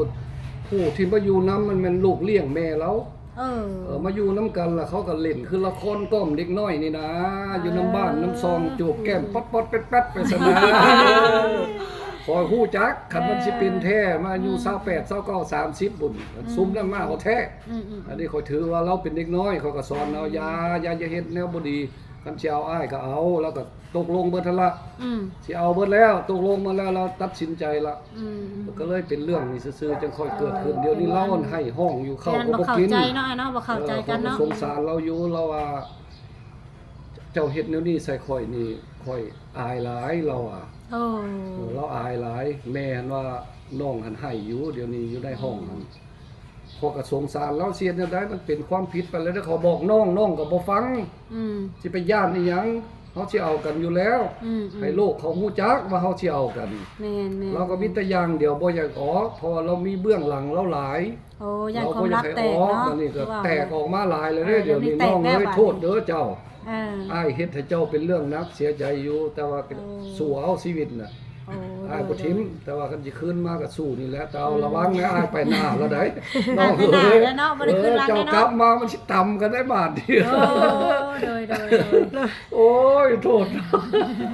ຜູ້ທີ່ມາຢູ່ນຳ ມັນແມ່ນລູກລ້ຽງແມ່ລາວ. ເອີ ເອີ ມາຢູ່ນຳກັນລະ ເຂົາກໍຫຼິ້ນຄືລະຄອນກ້ອມເດັກນ້ອຍນີ້ນະ. ເອີ ຢູ່ນຳບ້ານນຳຊ່ອງ ຈູບແກ້ມປັດໆແປັດໆໄປຊັ້ນນະ. ຂ້ອຍຮູ້ຈັກ ຄັນມັນຊິເປັນແທ້ ມາອາຍຸ ເອີ ຊາວແປດ ຊາວເກົ້າ ສາມສິບພຸ້ນ. ອືມ ຊຸມນັ້ນມາເອົາແທ້. ອືມໆ ອັນນີ້ຂ້ອຍຖືວ່າລາວເປັນເດັກນ້ອຍ ຂ້ອຍກໍສອນລາວ. ອືມ ຢ່າ ຢ່າ ຢ່າເຮັດແນວບໍ່ດີ. ຄັນຊິເອົາອ້າຍກໍເອົາ ລາວກໍຕົກລົງເບິດຫັ້ນລະ. ອືມ ຊິເອົາເບິດແລ້ວ ຕົກລົງໝົດແລ້ວ ລາວຕັດສິນໃຈລະ. ອືມ ກໍເລີຍເປັນເລື່ອງນີ້ຊື່ໆ ຈັ່ງຄ່ອຍເກີດຂຶ້ນ. ເອີ ດຽວນີ້ລາວຫັ້ນໄຫ້ຮ້ອງຢູ່ ເຂົ້າກໍບໍ່ກິນ. ເນາະ ອ້າຍເນາະ ບໍ່ເຂົ້າໃຈກັນເນາະ. ຂ້ອຍກໍສົງສານລາວຢູ່ ລາວວ່າ ເຈົ້າເຮັດແນວນີ້ໃສ່ຂ້ອຍນີ້ ຂ້ອຍອາຍຫຼາຍ ລາວວ່າ. ໂອ້ ເອີ ລາວອາຍຫຼາຍ. ແມ່ຫັ້ນວ່ານ້ອງຫັ້ນໄຫ້ຢູ່ ດຽວນີ້ຢູ່ໃນຫ້ອງຫັ້ນ. ອືມ ຂ້ອຍກໍສົງສານລາວ. ຊິເຮັດແນວໃດ ມັນເປັນຄວາມຜິດໄປແລ້ວເດ້. ຂ້ອຍບອກນ້ອງ ນ້ອງກໍບໍ່ຟັງ. ອືມ ຊິໄປຢ້ານອີ່ຫຍັງ ເຮົາຊິເອົາກັນຢູ່ແລ້ວ. ອືມໆ ໃຫ້ໂລກເຂົາຮູ້ຈັກວ່າເຮົາຊິເອົາກັນ. ແມ່ນໆ ລາວກໍມີແຕ່ຢ່າງດຽວ ບໍ່ຢາກອອກ ເພາະວ່າລາວມີເບື້ອງຫຼັງລາວຫຼາຍ. ໂອ້ ຢ້ານຄວາມລັບແຕກເນາະ. ບັດນີ້ກໍແຕກອອກມາຫຼາຍແລ້ວເດ້. ເອີ ດຽວນີ້ນ້ອງເອີຍ ໂທດເດີເຈົ້າ. ເອີ ອ້າຍເຮັດໃຫ້ເຈົ້າເປັນເລື່ອງໜັກ ເສຍໃຈຢູ່ ແຕ່ວ່າ ເອີ ສູ້ເອົາຊີວິດນະ. ໂອ້ ອ້າຍບໍ່ຖິ້ມ. ໂດຍໆ ແຕ່ວ່າຄັນຊິຄືນມາກໍສູ້ນີ້ແຫຼະ. ແຕ່ເອົາ ອືມ ລະວັງແດ່ ອ້າຍໄປໜ້າລະໃດ໋. ອືມ ນ້ອງເອີຍ ໄປໜ້າແລ້ວເນາະ ບໍ່ໄດ້ຄືນຫຼັງແລ້ວເນາະ. ເອີ ເຈົ້າກັບມາມັນຊິຕຳກັນໄດ້ບາດນີ້. ໂອ້ ໂດຍໆໆ ໂອ້ຍ ໂທດ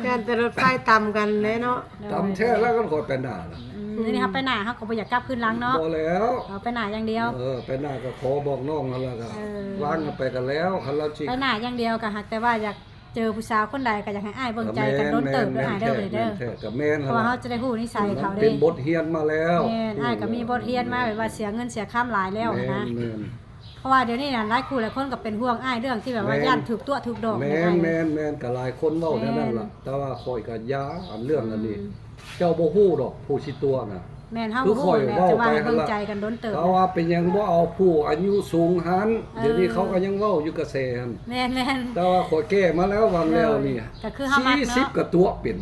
ຢ້ານແຕ່ລົດໄຟຕຳກັນແຫຼະເນາະ. ໂດຍ ຕຳແທ້ແລ້ວ ຄັນຂ້ອຍໄປໜ້າລະ. ອືມ ດຽວນີ້ເຮົາໄປໜ້າ ເຮົາກໍບໍ່ຢາກກັບຄືນຫຼັງເນາະ. ບໍ່ແລ້ວ ເອົາໄປໜ້າຢ່າງດຽວ. ເອີ ໄປໜ້າກໍຂໍບອກນ້ອງຫັ້ນລະ ກໍ ເອີ ວາງກັນໄປກັນແລ້ວ. ຄັນລາວຊິໄປໜ້າຢ່າງດຽວ ກໍຫາກແຕ່ວ່າຢາກ ເຈີຜູ້ສາວຄົນໃດກໍຢາກໃຫ້ອ້າຍເບິ່ງໃຈກັນດົນເຕີບເດີອ້າຍເດີ. ແມ່ນແທ້ ແມ່ນແທ້ ກໍແມ່ນ ເພາະວ່າເຮົາຈະໄດ້ຮູ້ນິໄສເຂົາເດ້. ເປັນບົດຮຽນມາແລ້ວ. ແມ່ນ ອ້າຍກໍມີບົດຮຽນມາ ແບບວ່າເສຍເງິນເສຍຄຳຫຼາຍແລ້ວນະ. ແມ່ນໆ ເພາະວ່າດຽວນີ້ນະ ຫຼາຍຄູ່ຫຼາຍຄົນກໍເປັນຫ່ວງອ້າຍເລື່ອງທີ່ແບບວ່າ ແມ່ນ ຢ້ານຖືກຕົວະຖືກດອກ. ແມ່ນໆ ຫຼາຍ ແມ່ນໆ ກໍຫຼາຍຄົນເວົ້າແນວນັ້ນລະ. ແມ່ນ ແຕ່ວ່າຂ້ອຍກໍຢ່າ ອັນເລື່ອງອັນນີ້ ອືມ ເຈົ້າບໍ່ຮູ້ດອກຜູ້ຊິຕົວະນະ. ແມ່ນ ເຮົາບໍ່ຮູ້ແຫຼະ ແຕ່ວ່າໃຫ້ເບິ່ງໃຈກັນດົນເຕີບ. ເຂົາວ່າເປັນຫຍັງບໍ່ເອົາຜູ້ອາຍຸສູງຫັ້ນ. ເອີ ດຽວນີ້ເຂົາກໍຍັງເວົ້າຢູ່ກະແສຫັ້ນ. ແມ່ນໆ ແຕ່ວ່າຂ້ອຍແກ້ມາແລ້ວຫວ່າງແລ້ວນີ້ ກໍຄືເຮົາມັກເນາະ ສີ່ສິບກໍຕົວະເປັນ.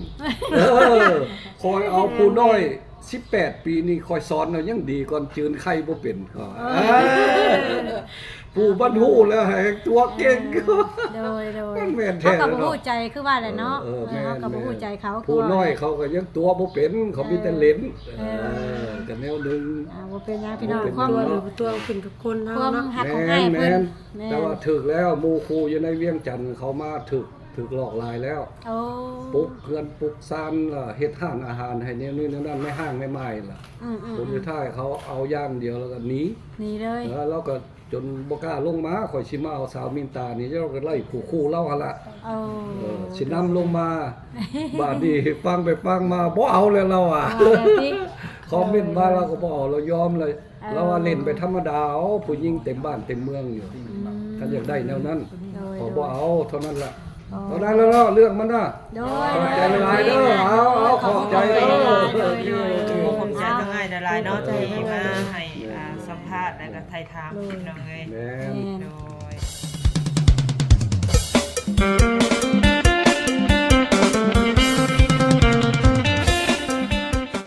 ເອີ ຂ້ອຍເອົາຜູ້ນ້ອຍສິບແປດປີນີ້ ຂ້ອຍສອນແລ້ວຍັງດີກ່ອນ ຈືນໄຂ່ບໍ່ເປັນ. ເອີ ຜູ້ມັນຮູ້ແລ້ວແຮ່ງຕົວະເກັ່ງ. ໂດຍໆ ມັນແມ່ນແທ້ ເຮົາກໍບໍ່ຮູ້ໃຈຄືວ່າແຫຼະເນາະ. ເອີ ເອີ ເອີ ແມ່ນໆ ເຮົາກໍບໍ່ຮູ້ໃຈເຂົາ. ຜູ້ນ້ອຍເຂົາກໍຍັງຕົວະບໍ່ເປັນ ເຂົາມີແຕ່ຫຼິ້ນ. ເອີ ເອີ ກໍແນວໜຶ່ງ. ອ່າ ບໍ່ເປັນຫຍັງພີ່ນ້ອງ ຄວາມຕົວະຂຶ້ນກັບຄົນເຮົາເນາະ. ຄວາມຮັກຂອງອ້າຍເພິ່ນ. ແມ່ນໆ ແມ່ນ ແຕ່ວ່າຖືກແລ້ວ ໝູ່ຄູ່ຢູ່ໃນວຽງຈັນເຂົາມາຖືກ ຖືກຫຼອກຫຼາຍແລ້ວ. ໂອ້ ປຸກເຮືອນປຸກຊານ ເຮັດຮ້ານອາຫານໃຫ້ແນວນີ້ແນວນັ້ນ ໃນຫ້າງໃນໝ່າຍລະ. ອືມໆໆ ຜົນສຸດທ້າຍເຂົາເອົາຢ່າງດຽວແລ້ວກໍໜີ ໜີເລີຍ. ເອີ ລາວກໍຈົນບໍ່ກ້າລົງມາ ຂ້ອຍຊິມາເອົາສາວມິນຕານີ້ ລາວກໍໄລ່ຄູ່ໆລາວຫັ້ນລະ. ເອີ ເອີ ຊິນຳລົງມາ. ບາດນີ້ຟັງໄປຟັງມາບໍ່ເອົາແລ້ວລາວວ່າ. ຄອມເມັນມາລາວກໍບໍ່ເອົາ ລາວຍອມເລີຍ. ເອີ ລາວວ່າຫຼິ້ນໄປທຳມະດາເອົາ ຜູ້ຍິງເຕັມບ້ານເຕັມເມືອງຢູ່. ອືມ ຄັນຢາກໄດ້ແນວນັ້ນ ໂດຍໆ ຂໍບໍ່ເອົາເທົ່ານັ້ນລະ. ໂຕນັ້ນລະເນາະ ເລື່ອງມັນນະ. ໂດຍ ຂອບໃຈຫຼາຍໆເດີ. ເອົາ ເອົາ ຂອບໃຈເດີ. ໂດຍ ໂດຍ ໂດຍ ຂອບໃຈທັງອ້າຍຫຼາຍໆເນາະ ທີ່ມາໃຫ້ ອ່າ ສຳພາດ ແລ້ວກໍໄຖ່ຖາມ ໂດຍ ພີ່ນ້ອງເອີຍ. ແມ່ນ ໂດຍ.